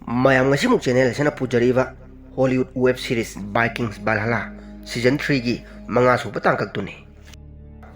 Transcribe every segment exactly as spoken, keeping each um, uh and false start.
ꯃꯌꯥꯝ, ꯉꯁꯤꯃꯨꯛ ꯆꯦꯅꯦꯜ ꯑꯁꯤꯅ ꯄꯨꯖꯔꯛꯏꯕ Hollywood web series ꯕꯥꯏꯀꯤꯡꯁ ꯚꯥꯜꯍꯥꯂꯥ season ꯊ꯭ꯔꯤꯒꯤ ꯃꯉꯥꯁꯨꯕ ꯇꯥꯡꯀꯛꯇꯨꯅꯤ꯫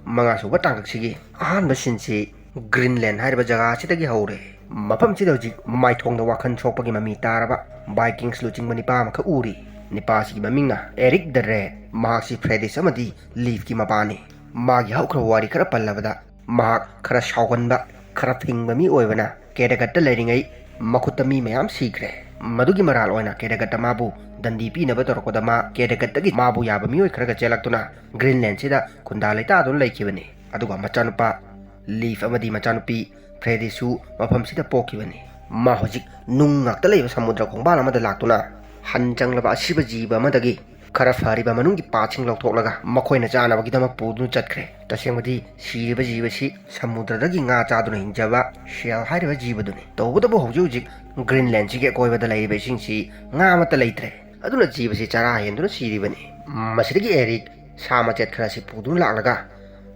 ꯃꯉꯥꯁꯨꯕ ꯇꯥꯡꯀꯛꯁꯤꯒꯤ ꯑꯍꯥꯟꯕ ꯁꯤꯟꯁꯤ ꯒ꯭ꯔꯤꯟꯂꯦꯟ ꯍꯥꯏꯔꯤꯕ ꯖꯒꯥ ꯑꯁꯤꯗꯒꯤ ꯍꯧꯔꯦ꯫ ꯃꯐꯝꯁꯤꯗ ꯍꯧꯖꯤꯛ ꯃꯃꯥꯏꯊꯣꯡꯗ ꯋꯥꯈꯜ ꯁꯣꯛꯄꯒꯤ ꯃꯃꯤ ꯇꯥꯔꯕ ꯕꯥꯏꯀꯤꯡꯁ ꯂꯨꯆꯤꯡꯕ ꯅꯤꯄꯥ ꯑꯃꯈꯛ ꯎꯔꯤ꯫ ꯅꯤꯄꯥ ꯑꯁꯤꯒꯤ ꯃꯃꯤꯡꯅ ꯑꯦꯔꯤꯛ ꯗ ꯔꯦ꯫ ꯃꯍꯥꯛꯁꯤ ꯐ꯭ꯔꯦꯗꯤꯁ ꯑꯃꯗꯤ ꯂꯤꯐꯀꯤ ꯃꯄꯥꯅꯤ꯫ ꯃꯥꯒꯤ ꯍꯧꯈ꯭ꯔꯕ ꯋꯥꯔꯤ ꯈꯔ ꯄꯜꯂꯕꯗ, ꯃꯍꯥꯛ ꯈꯔ ꯁꯥꯎꯒꯟꯕ, ꯈꯔ ꯐꯤꯡꯕ ꯃꯤ ꯑꯣꯏꯕꯅ ꯀꯦꯗꯒꯠꯇ ꯂꯩꯔꯤꯉꯩ ꯃꯈꯨꯠꯇ ꯃꯤ ꯃꯌꯥꯝ ꯁꯤꯈ꯭ꯔꯦ꯫ ꯃꯗꯨꯒꯤ ꯃꯔꯥꯜ ꯑꯣꯏꯅ ꯀꯦꯗꯒꯠꯇ ꯃꯥꯕꯨ ꯗꯟꯗꯤ ꯄꯤꯅꯕ ꯇꯧꯔꯛꯄꯗ, ꯃꯥ ꯀꯦꯗꯒꯠꯇꯒꯤ ꯃꯥꯕꯨ ꯌꯥꯕ ꯃꯤꯑꯣꯏ ꯈꯔꯒ ꯆꯦꯜꯂꯛꯇꯨꯅ ꯒ꯭ꯔꯤꯟꯂꯦꯟꯁꯤꯗ ꯈꯨꯟꯗꯥ ꯂꯩꯇꯥꯗꯨꯅ ꯂꯩꯈꯤꯕꯅꯤ꯫ ꯑꯗꯨꯒ ꯃꯆꯥꯅꯨꯄꯥ ꯂꯤꯐ ꯑꯃꯗꯤ ꯃꯆꯥꯅꯨꯄꯤ ꯐ꯭ꯔꯦꯗꯤꯁꯨ ꯃꯐꯝꯁꯤꯗ ꯄꯣꯛꯈꯤꯕꯅꯤ꯫ ꯃꯥ ꯍꯧꯖꯤꯛ ꯅꯨꯡ ꯉꯥꯛꯇ ꯂꯩꯕ ꯁꯃꯨꯗ꯭ꯔ ꯈꯣꯡꯕꯥꯜ ꯑꯃꯗ ꯂꯥꯛꯇꯨꯅ ꯍꯟ ꯆꯪꯂꯕ ꯑꯁꯤꯕ ꯖꯤꯕ ꯑꯃꯗꯒꯤ ꯈꯔ ꯐꯔꯤꯕ ꯃꯅꯨꯡꯒꯤ ꯄꯥꯔꯠꯁꯤꯡ ꯂꯧꯊꯣꯛꯂꯒ ꯃꯈꯣꯏꯅ ꯆꯥꯅꯕꯒꯤꯗꯃꯛ ꯄꯨꯗꯨꯅ ꯆꯠꯈ꯭ꯔꯦ꯫ ꯇꯁꯦꯡꯕꯗꯤ ꯁꯤꯔꯤꯕ ꯖꯤꯕꯁꯤ ꯁꯃꯨꯗ꯭ꯔꯗꯒꯤ ꯉꯥ ꯆꯥꯗꯨꯅ ꯍꯤꯡꯖꯕ ꯁꯦꯜ ꯍꯥꯏꯔꯤꯕ ꯖꯤꯕꯗꯨꯅꯤ꯫ ꯇꯧꯕꯇꯕꯨ ꯍꯧꯖꯤꯛ ꯍꯧꯖꯤꯛ ꯒ꯭ꯔꯤꯟꯂꯦꯟꯁꯤꯒꯤ ꯑꯀꯣꯏꯕꯗ ꯂꯩꯔꯤꯕ ꯏꯁꯤꯡꯁꯤ ꯉꯥ ꯑꯃꯠꯇ ꯂꯩꯇ꯭ꯔꯦ꯫ ꯑꯗꯨꯅ ꯖꯤꯕꯁꯤ ꯆꯔꯥ ꯍꯦꯟꯗꯨꯅ ꯁꯤꯔꯤꯕꯅꯤ꯫ ꯃꯁꯤꯗꯒꯤ ꯑꯦꯔꯤꯛ ꯁꯥ ꯃꯆꯦꯠ ꯈꯔꯁꯤ ꯄꯨꯗꯨꯅ ꯂꯥꯛꯂꯒ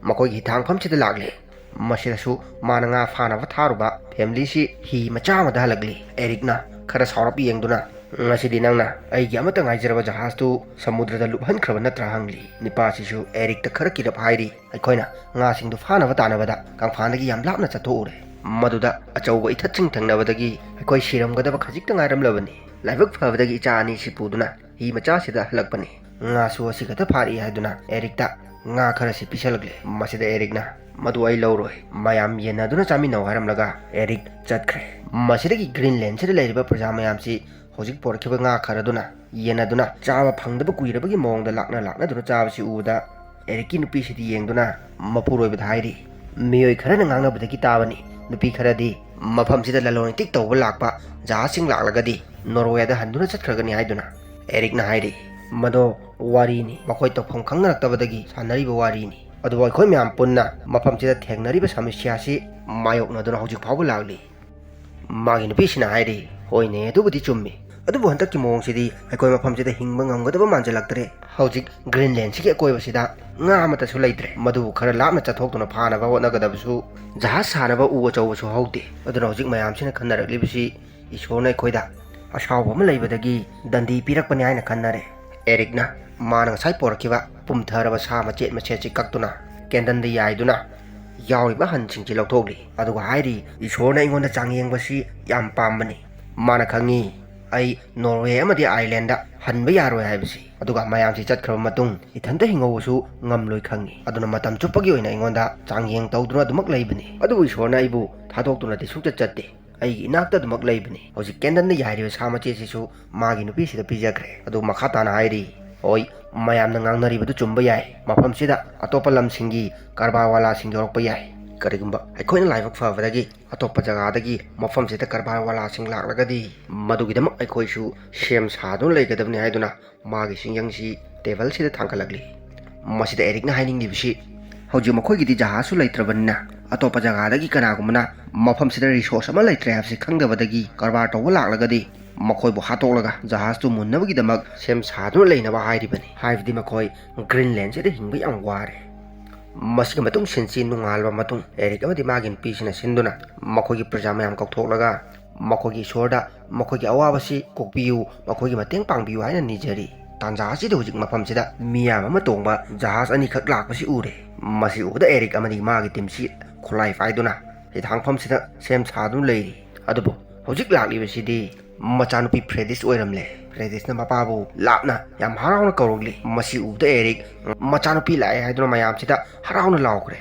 ꯃꯈꯣꯏꯒꯤ ꯍꯤꯊꯥꯡꯐꯝꯁꯤꯗ ꯂꯥꯛꯂꯦ꯫ ꯃꯁꯤꯗꯁꯨ ꯃꯥꯅ ꯉꯥ ꯐꯥꯅꯕ ꯊꯥꯔꯨꯕ ꯐꯦꯃꯤꯂꯤꯁꯤ ꯍꯤ ꯃꯆꯥ ꯑꯃꯗ ꯍꯜꯂꯛꯂꯤ꯫ ꯑꯦꯔꯤꯛꯅ ꯈꯔ ꯁꯥꯎꯔꯞ ꯌꯦꯡꯗꯨꯅ, "ꯉꯁꯤꯗꯤ ꯅꯪꯅ ꯑꯩꯒꯤ ꯑꯃꯠꯇ ꯉꯥꯏꯖꯔꯕ ꯖꯍꯥꯖꯇꯨ ꯁꯃꯨꯗ꯭ꯔꯗ ꯂꯨꯞꯍꯟꯈ꯭ꯔꯕ ꯅꯠꯇ꯭ꯔꯥ?" ꯍꯪꯂꯤ꯫ ꯅꯤꯄꯥꯁꯤꯁꯨ ꯑꯦꯔꯤꯛꯇ ꯈꯔ ꯀꯤꯔꯞ ꯍꯥꯏꯔꯤ, "ꯑꯩꯈꯣꯏꯅ ꯉꯥꯁꯤꯡꯗꯨ ꯐꯥꯅꯕ ꯇꯥꯟꯅꯕꯗ ꯀꯪꯐꯥꯟꯗꯒꯤ ꯌꯥꯝ ꯂꯥꯞꯅ ꯆꯠꯊꯣꯛꯎꯔꯦ꯫ ꯃꯗꯨꯗ ꯑꯆꯧꯕ ꯏꯊꯠꯁꯤꯡ ꯊꯦꯡꯅꯕꯗꯒꯤ ꯑꯩꯈꯣꯏ ꯁꯤꯔꯝꯒꯗꯕ ꯈꯖꯤꯛꯇ ꯉꯥꯏꯔꯝꯂꯕꯅꯤ꯫ ꯂꯥꯏꯕꯛ ꯐꯕꯗꯒꯤ ꯏꯆꯥ ꯑꯅꯤꯁꯤ ꯄꯨꯗꯨꯅ ꯍꯤ ꯃꯆꯥꯁꯤꯗ ꯍꯜꯂꯛꯄꯅꯤ꯫ ꯉꯥꯁꯨ ꯑꯁꯤ ꯈꯛꯇ ꯐꯥꯔꯛꯏ" ꯍꯥꯏꯗꯨꯅ ꯑꯦꯔꯤꯛꯇ ꯉꯥ ꯈꯔꯁꯤ ꯄꯤꯁꯜꯂꯛꯂꯦ꯫ ꯃꯁꯤꯗ ꯑꯦꯔꯤꯛꯅ, "ꯃꯗꯨ ꯑꯩ ꯂꯧꯔꯣꯏ, ꯃꯌꯥꯝ ꯌꯦꯟꯅꯗꯨꯅ ꯆꯥꯃꯤꯟꯅꯧ" ꯍꯥꯏꯔꯝꯂꯒ ꯑꯦꯔꯤꯛ ꯆꯠꯈ꯭ꯔꯦ꯫ ꯃꯁꯤꯗꯒꯤ ꯒ꯭ꯔꯤꯟꯂꯦꯟꯁꯤꯗ ꯂꯩꯔꯤꯕ ꯄ꯭ꯔꯖꯥ ꯃꯌꯥꯝꯁꯤ ꯍꯧꯖꯤꯛ ꯄꯣꯔꯛꯈꯤꯕ ꯉꯥ ꯈꯔꯗꯨꯅ ꯌꯦꯟꯅꯗꯨꯅ ꯆꯥꯕ ꯐꯪꯗꯕ ꯀꯨꯏꯔꯕꯒꯤ ꯃꯑꯣꯡꯗ ꯂꯥꯛꯅ ꯂꯥꯛꯅꯗꯨꯅ ꯆꯥꯕꯁꯤ ꯎꯕꯗ, ꯑꯦꯔꯤꯛꯀꯤ ꯅꯨꯄꯤꯁꯤꯗꯤ ꯌꯦꯡꯗꯨꯅ ꯃꯄꯨꯔꯣꯏꯕꯗ ꯍꯥꯏꯔꯤ, "ꯃꯤꯑꯣꯏ ꯈꯔꯅ ꯉꯥꯡꯅꯕꯗꯒꯤ ꯇꯥꯕꯅꯤ, ꯅꯨꯄꯤ ꯈꯔꯗꯤ ꯃꯐꯝꯁꯤꯗ ꯂꯂꯣꯟ ꯏꯇꯤꯛ ꯇꯧꯕ ꯂꯥꯛꯄ ꯖꯍꯥꯖꯁꯤꯡ ꯂꯥꯛꯂꯒꯗꯤ ꯅꯣꯔꯋꯦꯗ ꯍꯟꯗꯨꯅ ꯆꯠꯈ꯭ꯔꯒꯅꯤ" ꯍꯥꯏꯗꯨꯅ꯫ ꯑꯦꯔꯤꯛꯅ ꯍꯥꯏꯔꯤ, "ꯃꯗꯣ ꯋꯥꯔꯤꯅꯤ, ꯃꯈꯣꯏ ꯇꯧꯐꯝ ꯈꯪꯅꯔꯛꯇꯕꯗꯒꯤ ꯁꯥꯟꯅꯔꯤꯕ ꯋꯥꯔꯤꯅꯤ꯫ ꯑꯗꯨꯕꯨ ꯑꯩꯈꯣꯏ ꯃꯌꯥꯝ ꯄꯨꯟꯅ ꯃꯐꯝꯁꯤꯗ ꯊꯦꯡꯅꯔꯤꯕ ꯁꯃꯁ꯭ꯌꯥꯁꯤ ꯃꯥꯌꯣꯛꯅꯗꯨꯅ ꯍꯧꯖꯤꯛ ꯐꯥꯎꯕ ꯂꯥꯛꯂꯤ"꯫ ꯃꯥꯒꯤ ꯅꯨꯄꯤꯁꯤꯅ ꯍꯥꯏꯔꯤ, "ꯍꯣꯏꯅꯦ, ꯑꯗꯨꯕꯨꯗꯤ ꯆꯨꯝꯃꯤ꯫ ꯑꯗꯨꯕꯨ ꯍꯟꯗꯛꯀꯤ ꯃꯑꯣꯡꯁꯤꯗꯤ ꯑꯩꯈꯣꯏ ꯃꯐꯝꯁꯤꯗ ꯍꯤꯡꯕ ꯉꯝꯒꯗꯕ ꯃꯥꯟꯁꯤꯜꯂꯛꯇ꯭ꯔꯦ꯫ ꯍꯧꯖꯤꯛ ꯒ꯭ꯔꯤꯟꯂꯦꯟꯁꯤꯒꯤ ꯑꯀꯣꯏꯕꯁꯤꯗ ꯉꯥ ꯑꯃꯠꯇꯁꯨ ꯂꯩꯇ꯭ꯔꯦ꯫ ꯃꯗꯨꯕꯨ ꯈꯔ ꯂꯥꯞꯅ ꯆꯠꯊꯣꯛꯇꯨꯅ ꯐꯥꯅꯕ ꯍꯣꯠꯅꯒꯗꯕꯁꯨ ꯖꯍꯥꯖ ꯁꯥꯅꯕ ꯎ ꯑꯆꯧꯕꯁꯨ ꯍꯧꯗꯦ꯫ ꯑꯗꯨꯅ ꯍꯧꯖꯤꯛ ꯃꯌꯥꯝꯁꯤꯅ ꯈꯟꯅꯔꯛꯂꯤꯕꯁꯤ ꯏꯁꯣꯔꯅ ꯑꯩꯈꯣꯏꯗ ꯑꯁꯥꯎꯕ ꯑꯃ ꯂꯩꯕꯗꯒꯤ ꯗꯟꯗꯤ ꯄꯤꯔꯛꯄꯅꯤ ꯍꯥꯏꯅ ꯈꯟꯅꯔꯦ꯫ ꯑꯦꯔꯤꯛꯅ ꯃꯥꯅ ꯉꯁꯥꯏ ꯄꯣꯔꯛꯈꯤꯕ ꯄꯨꯝꯊꯔꯕ ꯁꯥ ꯃꯆꯦꯠ ꯃꯆꯦꯠꯁꯤ ꯀꯛꯇꯨꯅ ꯀꯦꯟꯗꯜꯗ ꯌꯥꯏꯗꯨꯅ ꯌꯥꯎꯔꯤꯕ ꯍꯟꯁꯤꯡꯁꯤ ꯂꯧꯊꯣꯛꯂꯤ꯫ ꯑꯗꯨꯒ ꯍꯥꯏꯔꯤ, "ꯏꯁꯣꯔꯅ ꯑꯩꯉꯣꯟꯗ ꯆꯥꯡꯌꯦꯡꯕꯁꯤ ꯌꯥꯝ ꯄꯥꯝꯕꯅꯤ꯫ ꯃꯥꯅ ꯈꯪꯉꯤ ꯑꯩ ꯅꯣꯔꯋꯦ ꯑꯃꯗꯤ ꯑꯥꯏꯂꯦꯟꯗ ꯍꯟꯕ ꯌꯥꯔꯣꯏ ꯍꯥꯏꯕꯁꯤ꯫ ꯑꯗꯨꯒ ꯃꯌꯥꯝꯁꯤ ꯆꯠꯈ꯭ꯔꯕ ꯃꯇꯨꯡ ꯏꯊꯟꯇ ꯍꯤꯡꯍꯧꯕꯁꯨ ꯉꯝꯂꯣꯏ ꯈꯪꯉꯤ꯫ ꯑꯗꯨꯅ ꯃꯇꯝ ꯆꯨꯞꯄꯒꯤ ꯑꯣꯏꯅ ꯑꯩꯉꯣꯟꯗ ꯆꯥꯡꯌꯦꯡ ꯇꯧꯗꯨꯅ ꯑꯗꯨꯃꯛ ꯂꯩꯕꯅꯤ꯫ ꯑꯗꯨꯕꯨ ꯏꯁꯣꯔꯅ ꯑꯩꯕꯨ ꯊꯥꯗꯣꯛꯇꯨꯅꯗꯤ ꯁꯨꯡꯆꯠ ꯆꯠꯇꯦ꯫ ꯑꯩꯒꯤ ꯏꯅꯥꯛꯇ ꯑꯗꯨꯃꯛ ꯂꯩꯕꯅꯤ꯫ ꯍꯧꯖꯤꯛ ꯀꯦꯟꯗꯜꯗ ꯌꯥꯏꯔꯤꯕ ꯁꯥ ꯃꯆꯦꯠꯁꯤꯁꯨ ꯃꯥꯒꯤ ꯅꯨꯄꯤꯁꯤꯗ ꯄꯤꯖꯈ꯭ꯔꯦ"꯫ ꯑꯗꯨ ꯃꯈꯥ ꯇꯥꯅ ꯍꯥꯏꯔꯤ, "ꯍꯣꯏ, ꯃꯌꯥꯝꯅ ꯉꯥꯡꯅꯔꯤꯕꯗꯨ ꯆꯨꯝꯕ ꯌꯥꯏ꯫ ꯃꯐꯝꯁꯤꯗ ꯑꯇꯣꯞꯄ ꯂꯝꯁꯤꯡꯒꯤ ꯀꯔꯕꯥꯔ ꯋꯥꯂꯥꯁꯤꯡ ꯌꯧꯔꯛꯄ ꯌꯥꯏ꯫ ꯀꯔꯤꯒꯨꯝꯕ ꯑꯩꯈꯣꯏꯅ ꯂꯥꯏꯕꯛ ꯐꯕꯗꯒꯤ ꯑꯇꯣꯞꯄ ꯖꯒꯥꯗꯒꯤ ꯃꯐꯝꯁꯤꯗ ꯀꯔꯕꯥꯔ ꯋꯥꯂꯥꯁꯤꯡ ꯂꯥꯛꯂꯒꯗꯤ ꯃꯗꯨꯒꯤꯗꯃꯛ ꯑꯩꯈꯣꯏꯁꯨ ꯁꯦꯝ ꯁꯥꯗꯨꯅ ꯂꯩꯒꯗꯕꯅꯤ" ꯍꯥꯏꯗꯨꯅ ꯃꯥꯒꯤ ꯁꯤꯡꯖꯪꯁꯤ ꯇꯦꯕꯜꯁꯤꯗ ꯊꯥꯡꯒꯠꯂꯛꯂꯤ꯫ ꯃꯁꯤꯗ ꯑꯦꯔꯤꯛꯅ ꯍꯥꯏꯅꯤꯡꯂꯤꯕꯁꯤ, ꯍꯧꯖꯤꯛ ꯃꯈꯣꯏꯒꯤꯗꯤ ꯖꯍꯥꯖꯁꯨ ꯂꯩꯇ꯭ꯔꯕꯅꯤꯅ, ꯑꯇꯣꯞꯄ ꯖꯒꯥꯗꯒꯤ ꯀꯅꯥꯒꯨꯝꯕꯅ ꯃꯐꯝꯁꯤꯗ ꯔꯤꯁꯣꯔꯁ ꯑꯃ ꯂꯩꯇ꯭ꯔꯦ ꯍꯥꯏꯕꯁꯤ ꯈꯪꯗꯕꯗꯒꯤ ꯀꯔꯕꯥꯔ ꯇꯧꯕ ꯂꯥꯛꯂꯒꯗꯤ, ꯃꯈꯣꯏꯕꯨ ꯍꯥꯠꯇꯣꯛꯂꯒ ꯖꯍꯥꯖꯇꯨ ꯃꯨꯟꯅꯕꯒꯤꯗꯃꯛ ꯁꯦꯝ ꯁꯥꯗꯨꯅ ꯂꯩꯅꯕ ꯍꯥꯏꯔꯤꯕꯅꯤ꯫ ꯍꯥꯏꯕꯗꯤ ꯃꯈꯣꯏ ꯒ꯭ꯔꯤꯟꯂꯦꯟꯁꯤꯗ ꯍꯤꯡꯕ ꯌꯥꯝ ꯋꯥꯔꯦ꯫ ꯃꯁꯤꯒꯤ ꯃꯇꯨꯡ ꯁꯤꯟꯁꯤ ꯅꯣꯡꯉꯥꯜꯕ ꯃꯇꯨꯡ ꯑꯦꯔꯤꯛ ꯑꯃꯗꯤ ꯃꯥꯒꯤ ꯅꯨꯄꯤꯁꯤꯅ ꯁꯤꯟꯗꯨꯅ ꯃꯈꯣꯏꯒꯤ ꯄ꯭ꯔꯖꯥ ꯃꯌꯥꯝ ꯀꯧꯊꯣꯛꯂꯒ ꯃꯈꯣꯏꯒꯤ ꯏꯁꯣꯔꯗ ꯃꯈꯣꯏꯒꯤ ꯑꯋꯥꯕꯁꯤ ꯀꯣꯛꯄꯤꯌꯨ, ꯃꯈꯣꯏꯒꯤ ꯃꯇꯦꯡ ꯄꯥꯡꯕꯤꯌꯨ ꯍꯥꯏꯅ ꯅꯤꯖꯔꯤ꯫ ꯇꯥꯟꯖꯥ ꯑꯁꯤꯗ ꯍꯧꯖꯤꯛ ꯃꯐꯝꯁꯤꯗ ꯃꯤꯌꯥꯝ ꯑꯃ ꯇꯣꯡꯕ ꯖꯍꯥꯖ ꯑꯅꯤꯈꯛ ꯂꯥꯛꯄꯁꯤ ꯎꯔꯦ꯫ ꯃꯁꯤ ꯎꯕꯗ ꯑꯦꯔꯤꯛ ꯑꯃꯗꯤ ꯃꯥꯒꯤ ꯇꯤꯝꯁꯤ ꯈꯨꯠꯂꯥꯏ ꯄꯥꯏꯗꯨꯅ ꯍꯤꯊꯥꯡꯐꯝꯁꯤꯗ ꯁꯦꯝ ꯁꯥꯗꯨꯅ ꯂꯩꯔꯤ꯫ ꯑꯗꯨꯕꯨ ꯍꯧꯖꯤꯛ ꯂꯥꯛꯂꯤꯕꯁꯤꯗꯤ ꯃꯆꯥꯅꯨꯄꯤ ꯐ꯭ꯔꯦꯗꯤꯁ ꯑꯣꯏꯔꯝꯂꯦ꯫ ꯐ꯭ꯔꯦꯗꯤꯁꯅ ꯃꯄꯥꯕꯨ ꯂꯥꯞꯅ ꯌꯥꯝ ꯍꯔꯥꯎꯅ ꯀꯧꯔꯛꯂꯤ꯫ ꯃꯁꯤ ꯎꯕꯗ ꯑꯦꯔꯤꯛ ꯃꯆꯥꯅꯨꯄꯤ ꯂꯥꯛꯑꯦ ꯍꯥꯏꯗꯨꯅ ꯃꯌꯥꯝꯁꯤꯗ ꯍꯔꯥꯎꯅ ꯂꯥꯎꯈ꯭ꯔꯦ꯫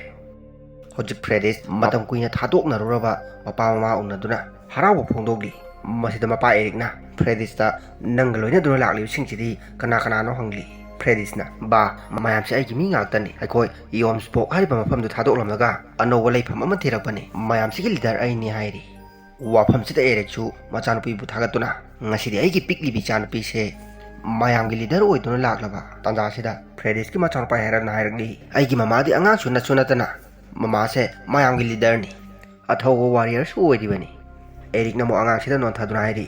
ꯍꯧꯖꯤꯛ ꯐ꯭ꯔꯦꯗꯤꯁ ꯃꯇꯝ ꯀꯨꯏꯅ ꯊꯥꯗꯣꯛꯅꯔꯨꯔꯕ ꯃꯄꯥ ꯃꯃꯥ ꯎꯅꯗꯨꯅ ꯍꯔꯥꯎꯕ ꯐꯣꯡꯗꯣꯛꯂꯤ꯫ ꯃꯁꯤꯗ ꯃꯄꯥ ꯑꯦꯔꯤꯛꯅ ꯐ꯭ꯔꯦꯗꯤꯁꯇ, "ꯅꯪꯒ ꯂꯣꯏꯅꯗꯨꯅ ꯂꯥꯛꯂꯤꯕꯁꯤꯡꯁꯤꯗꯤ ꯀꯅꯥ ꯀꯅꯥꯅꯣ?" ꯍꯪꯂꯤ꯫ ꯐ꯭ꯔꯦꯗꯤꯁꯅ, "ꯕꯥ, ꯃꯌꯥꯝꯁꯦ ꯑꯩꯒꯤ ꯃꯤ ꯉꯥꯛꯇꯅꯤ꯫ ꯑꯩꯈꯣꯏ ꯌꯣꯝꯁꯄꯣꯛ ꯍꯥꯏꯔꯤꯕ ꯃꯐꯝꯗꯨ ꯊꯥꯗꯣꯛꯂꯝꯂꯒ ꯑꯅꯧꯕ ꯂꯩꯐꯝ ꯑꯃ ꯊꯤꯔꯛꯄꯅꯤ꯫ ꯃꯌꯥꯝꯁꯤꯒꯤ ꯂꯤꯗꯔ ꯑꯩꯅꯤ" ꯍꯥꯏꯔꯤ꯫ ꯋꯥꯐꯝꯁꯤꯗ ꯑꯦꯔꯤꯛꯁꯨ ꯃꯆꯥꯅꯨꯄꯤꯕꯨ ꯊꯥꯒꯠꯇꯨꯅ, "ꯉꯁꯤꯗꯤ ꯑꯩꯒꯤ ꯄꯤꯛꯂꯤꯕꯤ ꯏꯆꯥꯅꯨꯄꯤꯁꯦ ꯃꯌꯥꯝꯒꯤ ꯂꯤꯗꯔ ꯑꯣꯏꯗꯨꯅ ꯂꯥꯛꯂꯕ"꯫ ꯇꯥꯟꯖꯥꯁꯤꯗ ꯐ꯭ꯔꯦꯗꯤꯁꯀꯤ ꯃꯆꯥꯅꯨꯄꯥ ꯍꯦꯔꯜꯅ ꯍꯥꯏꯔꯛꯂꯤ, "ꯑꯩꯒꯤ ꯃꯃꯥꯗꯤ ꯑꯉꯥꯡꯁꯨ ꯅꯠꯁꯨ ꯅꯠꯇꯅ ꯃꯃꯥꯁꯦ ꯃꯌꯥꯝꯒꯤ ꯂꯤꯗꯔꯅꯤ, ꯑꯊꯧꯕ ꯋꯥꯔꯤꯌꯔꯁꯨ ꯑꯣꯏꯔꯤꯕꯅꯤ"꯫ ꯑꯦꯔꯤꯛꯅ ꯑꯃꯨꯛ ꯑꯉꯥꯡꯁꯤꯗ ꯅꯣꯟꯊꯗꯨꯅ ꯍꯥꯏꯔꯤ,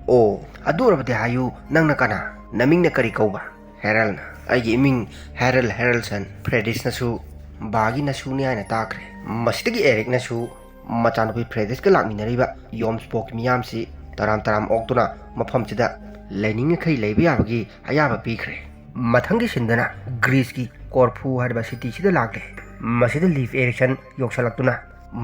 "ꯑꯣ, ꯑꯗꯨ ꯑꯣꯏꯔꯕꯗꯤ ꯍꯥꯏꯌꯨ, ꯅꯪꯅ ꯀꯅꯥ? ꯅꯃꯤꯡꯅ ꯀꯔꯤ ꯀꯧꯕ?" ꯍꯦꯔꯜꯅ, "ꯑꯩꯒꯤ ꯏꯃꯤꯡ ꯍꯦꯔꯜ ꯍꯦꯔꯜꯁꯟ"꯫ ꯐ꯭ꯔꯦꯗꯤꯁꯅꯁꯨ ꯕꯥꯒꯤ ꯅꯁꯨꯅꯤ ꯍꯥꯏꯅ ꯇꯥꯈ꯭ꯔꯦ꯫ ꯃꯁꯤꯗꯒꯤ ꯑꯦꯔꯤꯛꯅꯁꯨ ꯃꯆꯥꯅꯨꯄꯤ ꯐ꯭ꯔꯦꯗꯤꯁꯀ ꯂꯥꯛꯃꯤꯟꯅꯔꯤꯕ ꯌꯣꯝꯁꯄꯣꯛꯀꯤ ꯃꯤꯌꯥꯝꯁꯤ ꯇꯔꯥꯝ ꯇꯔꯥꯝ ꯑꯣꯛꯇꯨꯅ ꯃꯐꯝꯁꯤꯗ ꯂꯩꯅꯤꯡꯉꯤꯈꯩ ꯂꯩꯕ ꯌꯥꯕꯒꯤ ꯑꯌꯥꯕ ꯄꯤꯈ꯭ꯔꯦ꯫ ꯃꯊꯪꯒꯤ ꯁꯤꯟꯗꯅ ꯒ꯭ꯔꯤꯁꯀꯤ ꯀꯣꯔꯐꯨ ꯍꯥꯏꯔꯤꯕ ꯁꯤꯇꯤꯁꯤꯗ ꯂꯥꯛꯂꯦ꯫ ꯃꯁꯤꯗ ꯂꯤꯐ ꯏꯔꯤꯛꯁꯟ ꯌꯧꯁꯜꯂꯛꯇꯨꯅ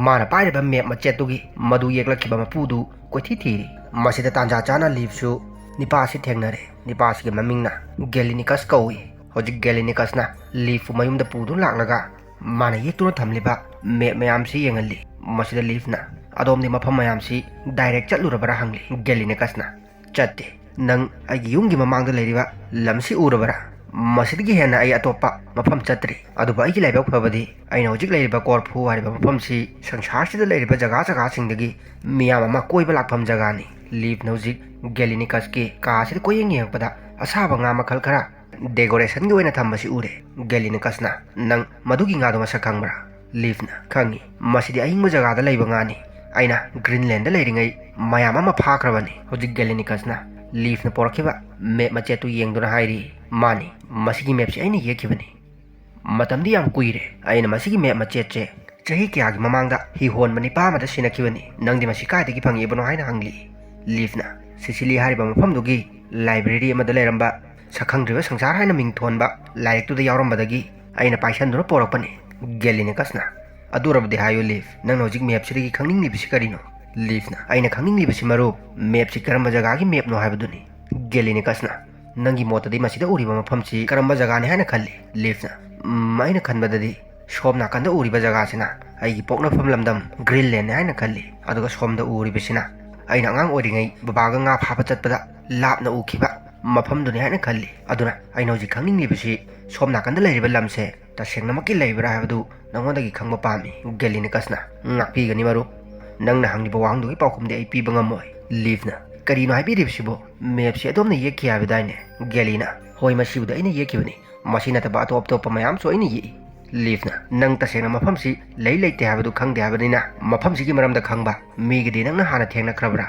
ꯃꯥꯅ ꯄꯥꯏꯔꯤꯕ ꯃꯦꯞ ꯃꯆꯦꯠꯇꯨꯒꯤ ꯃꯗꯨ ꯌꯦꯛꯂꯛꯈꯤꯕ ꯃꯄꯨꯗꯨ ꯀꯣꯏꯊꯤ ꯊꯤꯔꯤ꯫ ꯃꯁꯤꯗ ꯇꯥꯟꯖꯥ ꯆꯥꯅ ꯂꯤꯐꯁꯨ ꯅꯤꯄꯥ ꯑꯁꯤ ꯊꯦꯡꯅꯔꯦ꯫ ꯅꯤꯄꯥ ꯑꯁꯤꯒꯤ ꯃꯃꯤꯡꯅ ꯒꯦꯂꯤꯅꯤꯀꯁ ꯀꯧꯏ꯫ ꯍꯧꯖꯤꯛ ꯒꯦꯂꯤꯅꯤꯀꯁꯅ ꯂꯤꯐꯄꯨ ꯃꯌꯨꯝꯗ ꯄꯨꯗꯨꯅ ꯂꯥꯛꯂꯒ ꯃꯥꯅ ꯌꯦꯛꯇꯨꯅ ꯊꯝꯂꯤꯕ ꯃꯦꯞ ꯃꯌꯥꯝꯁꯤ ꯌꯦꯡꯍꯜꯂꯤ꯫ ꯃꯁꯤꯗ ꯂꯤꯐꯅ, "ꯑꯗꯣꯝꯗꯤ ꯃꯐꯝ ꯃꯌꯥꯝꯁꯤ ꯗꯥꯏꯔꯦꯛ ꯆꯠꯂꯨꯔꯕꯔꯥ?" ꯍꯪꯂꯤ꯫ ꯒꯦꯂꯤꯅꯤꯀꯁꯅ, "ꯆꯠꯇꯦ꯫ ꯅꯪ ꯑꯩꯒꯤ ꯌꯨꯝꯒꯤ ꯃꯃꯥꯡꯗ ꯂꯩꯔꯤꯕ ꯂꯝꯁꯤ ꯎꯔꯕꯔꯥ? ꯃꯁꯤꯗꯒꯤ ꯍꯦꯟꯅ ꯑꯩ ꯑꯇꯣꯞꯄ ꯃꯐꯝ ꯆꯠꯇ꯭ꯔꯤ꯫ ꯑꯗꯨꯕꯨ ꯑꯩꯒꯤ ꯂꯥꯏꯕꯛ ꯐꯕꯗꯤ ꯑꯩꯅ ꯍꯧꯖꯤꯛ ꯂꯩꯔꯤꯕ ꯀꯣꯔꯐꯨ ꯍꯥꯏꯔꯤꯕ ꯃꯐꯝꯁꯤ ꯁꯪꯁꯥꯔꯁꯤꯗ ꯂꯩꯔꯤꯕ ꯖꯒꯥ ꯖꯒꯥꯁꯤꯡꯗꯒꯤ ꯃꯤꯌꯥꯝ ꯑꯃ ꯀꯣꯏꯕ ꯂꯥꯛꯐꯝ ꯖꯒꯥꯅꯤ꯫" ꯂꯤꯐꯅ ꯍꯧꯖꯤꯛ ꯒꯦꯂꯤꯅꯤꯀꯁꯀꯤ ꯀꯥ ꯑꯁꯤꯗ ꯀꯣꯏꯌꯦꯡ ꯌꯦꯡꯉꯛꯄꯗ ꯑꯁꯥꯕ ꯉꯥ ꯃꯈꯜ ꯈꯔ ꯗꯦꯀꯣꯔꯦꯁꯟꯒꯤ ꯑꯣꯏꯅ ꯊꯝꯕꯁꯤ ꯎꯔꯦ꯫ ꯒꯦꯂꯤꯅꯤꯀꯁꯅ, "ꯅꯪ ꯃꯗꯨꯒꯤ ꯉꯥꯗꯣ ꯃꯁꯛ ꯈꯪꯕ꯭ꯔꯥ?" ꯂꯤꯐꯅ, "ꯈꯪꯉꯤ꯫ ꯃꯁꯤꯗꯤ ꯑꯏꯪꯕ ꯖꯒꯥꯗ ꯂꯩꯕ ꯉꯥꯅꯤ꯫ ꯑꯩꯅ ꯒ꯭ꯔꯤꯟꯂꯦꯟꯗ ꯂꯩꯔꯤꯉꯩ ꯃꯌꯥꯝ ꯑꯃ ꯐꯥꯈ꯭ꯔꯕꯅꯤ꯫" ꯍꯧꯖꯤꯛ ꯒꯦꯂꯤꯅꯤꯀꯁꯅ ꯂꯤꯐꯅ ꯄꯣꯔꯛꯈꯤꯕ ꯃꯦꯞ ꯃꯆꯦꯠꯇꯨ ꯌꯦꯡꯗꯨꯅ ꯍꯥꯏꯔꯤ, "ꯃꯥꯅꯤ, ꯃꯁꯤꯒꯤ ꯃꯦꯞꯁꯤ ꯑꯩꯅ ꯌꯦꯛꯈꯤꯕꯅꯤ꯫ ꯃꯇꯝꯗꯤ ꯌꯥꯝ ꯀꯨꯏꯔꯦ꯫ ꯑꯩꯅ ꯃꯁꯤꯒꯤ ꯃꯦꯞ ꯃꯆꯦꯠꯁꯦ ꯆꯍꯤ ꯀꯌꯥꯒꯤ ꯃꯃꯥꯡꯗ ꯍꯤ ꯍꯣꯟꯕ ꯅꯤꯄꯥ ꯑꯃꯗ ꯁꯤꯟꯅꯈꯤꯕꯅꯤ꯫ ꯅꯪꯗꯤ ꯃꯁꯤ ꯀꯥꯏꯗꯒꯤ ꯐꯪꯉꯛꯏꯕꯅꯣ?" ꯍꯥꯏꯅ ꯍꯪꯂꯤ꯫ ꯂꯤꯐꯅ, "ꯁꯤꯁꯤꯂꯤ ꯍꯥꯏꯔꯤꯕ ꯃꯐꯝꯗꯨꯒꯤ ꯂꯥꯏꯕ꯭ꯔꯦꯔꯤ ꯑꯃꯗ ꯂꯩꯔꯝꯕ ꯁꯛꯈꯪꯗ꯭ꯔꯤꯕ ꯁꯪꯁꯥꯔ ꯍꯥꯏꯅ ꯃꯤꯡꯊꯣꯟꯕ ꯂꯥꯏꯔꯤꯛꯇꯨꯗ ꯌꯥꯎꯔꯝꯕꯗꯒꯤ ꯑꯩꯅ ꯄꯥꯏꯁꯟꯗꯨꯅ ꯄꯣꯔꯛꯄꯅꯤ꯫" ꯒꯦꯂꯤꯅꯤꯀꯁꯅ, "ꯑꯗꯨ ꯑꯣꯏꯔꯕꯗꯤ ꯍꯥꯏꯌꯨ ꯂꯤꯐ, ꯅꯪꯅ ꯍꯧꯖꯤꯛ ꯃꯦꯞꯁꯤꯗꯒꯤ ꯈꯪꯅꯤꯡꯂꯤꯕꯁꯤ ꯀꯔꯤꯅꯣ?" ꯂꯤꯐꯅ, "ꯑꯩꯅ ꯈꯪꯅꯤꯡꯂꯤꯕꯁꯤ ꯃꯔꯨꯞ, ꯃꯦꯞꯁꯤ ꯀꯔꯝꯕ ꯖꯒꯥꯒꯤ ꯃꯦꯞꯅꯣ ꯍꯥꯏꯕꯗꯨꯅꯤ꯫" ꯒꯦꯂꯤꯅꯤꯀꯁꯅ, "ꯅꯪꯒꯤ ꯃꯣꯠꯇꯗꯤ ꯃꯁꯤꯗ ꯎꯔꯤꯕ ꯃꯐꯝꯁꯤ ꯀꯔꯝꯕ ꯖꯒꯥꯅꯤ ꯍꯥꯏꯅ ꯈꯜꯂꯤ?" ꯂꯤꯐꯅ, "ꯎꯝ, ꯑꯩꯅ ꯈꯟꯕꯗꯗꯤ ꯁꯣꯝ ꯅꯥꯀꯟꯗ ꯎꯔꯤꯕ ꯖꯒꯥꯁꯤꯅ ꯑꯩꯒꯤ ꯄꯣꯛꯅꯐꯝ ꯂꯝꯗꯝ ꯒ꯭ꯔꯤꯟꯂꯦꯟꯅꯤ ꯍꯥꯏꯅ ꯈꯜꯂꯤ꯫ ꯑꯗꯨꯒ ꯁꯣꯝꯗ ꯎꯔꯤꯕꯁꯤꯅ ꯑꯩꯅ ꯑꯉꯥꯡ ꯑꯣꯏꯔꯤꯉꯩ ꯕꯕꯥꯒ ꯉꯥ ꯐꯥꯕ ꯆꯠꯄꯗ ꯂꯥꯞꯅ ꯎꯈꯤꯕ ꯃꯐꯝꯗꯨꯅꯤ ꯍꯥꯏꯅ ꯈꯜꯂꯤ꯫ ꯑꯗꯨꯅ ꯑꯩꯅ ꯍꯧꯖꯤꯛ ꯈꯪꯅꯤꯡꯂꯤꯕꯁꯤ ꯁꯣꯝ ꯅꯥꯀꯟꯗ ꯂꯩꯔꯤꯕ ꯂꯝꯁꯦ ꯇꯁꯦꯡꯅꯃꯛꯀꯤ ꯂꯩꯕ꯭ꯔꯥ ꯍꯥꯏꯕꯗꯨ ꯅꯉꯣꯟꯗꯒꯤ ꯈꯪꯕ ꯄꯥꯝꯃꯤ꯫" ꯒꯦꯂꯤꯅꯤꯀꯁꯅ, "ꯉꯥꯛꯄꯤꯒꯅꯤ ꯃꯔꯨꯞ, ꯅꯪꯅ ꯍꯪꯂꯤꯕ ꯋꯥꯍꯪꯗꯨꯒꯤ ꯄꯥꯎꯈꯨꯝꯗꯤ ꯑꯩ ꯄꯤꯕ ꯉꯝꯃꯣꯏ꯫" ꯂꯤꯐꯅ, "ꯀꯔꯤꯅꯣ ꯍꯥꯏꯕꯤꯔꯤꯕꯁꯤꯕꯣ? ꯃꯦꯞꯁꯤ ꯑꯗꯣꯝꯅ ꯌꯦꯛꯈꯤ ꯍꯥꯏꯕꯗꯥꯏꯅꯦ?" ꯒꯦꯂꯤꯅ, "ꯍꯣꯏ, ꯃꯁꯤꯕꯨꯗꯤ ꯑꯩꯅ ꯌꯦꯛꯈꯤꯕꯅꯤ꯫ ꯃꯁꯤ ꯅꯠꯇꯕ ꯑꯇꯣꯞ ꯑꯇꯣꯞꯄ ꯃꯌꯥꯝꯁꯨ ꯑꯩꯅ ꯌꯦꯛꯏ꯫" ꯂꯤꯐꯅ, "ꯅꯪ ꯇꯁꯦꯡꯅ ꯃꯐꯝꯁꯤ ꯂꯩ ꯂꯩꯇꯦ ꯍꯥꯏꯕꯗꯨ ꯈꯪꯗꯦ ꯍꯥꯏꯕꯅꯤꯅ ꯃꯐꯝꯁꯤꯒꯤ ꯃꯔꯝꯗ ꯈꯪꯕ ꯃꯤꯒꯗꯤ ꯅꯪꯅ ꯍꯥꯟꯅ ꯊꯦꯡꯅꯈ꯭ꯔꯕ꯭ꯔꯥ?"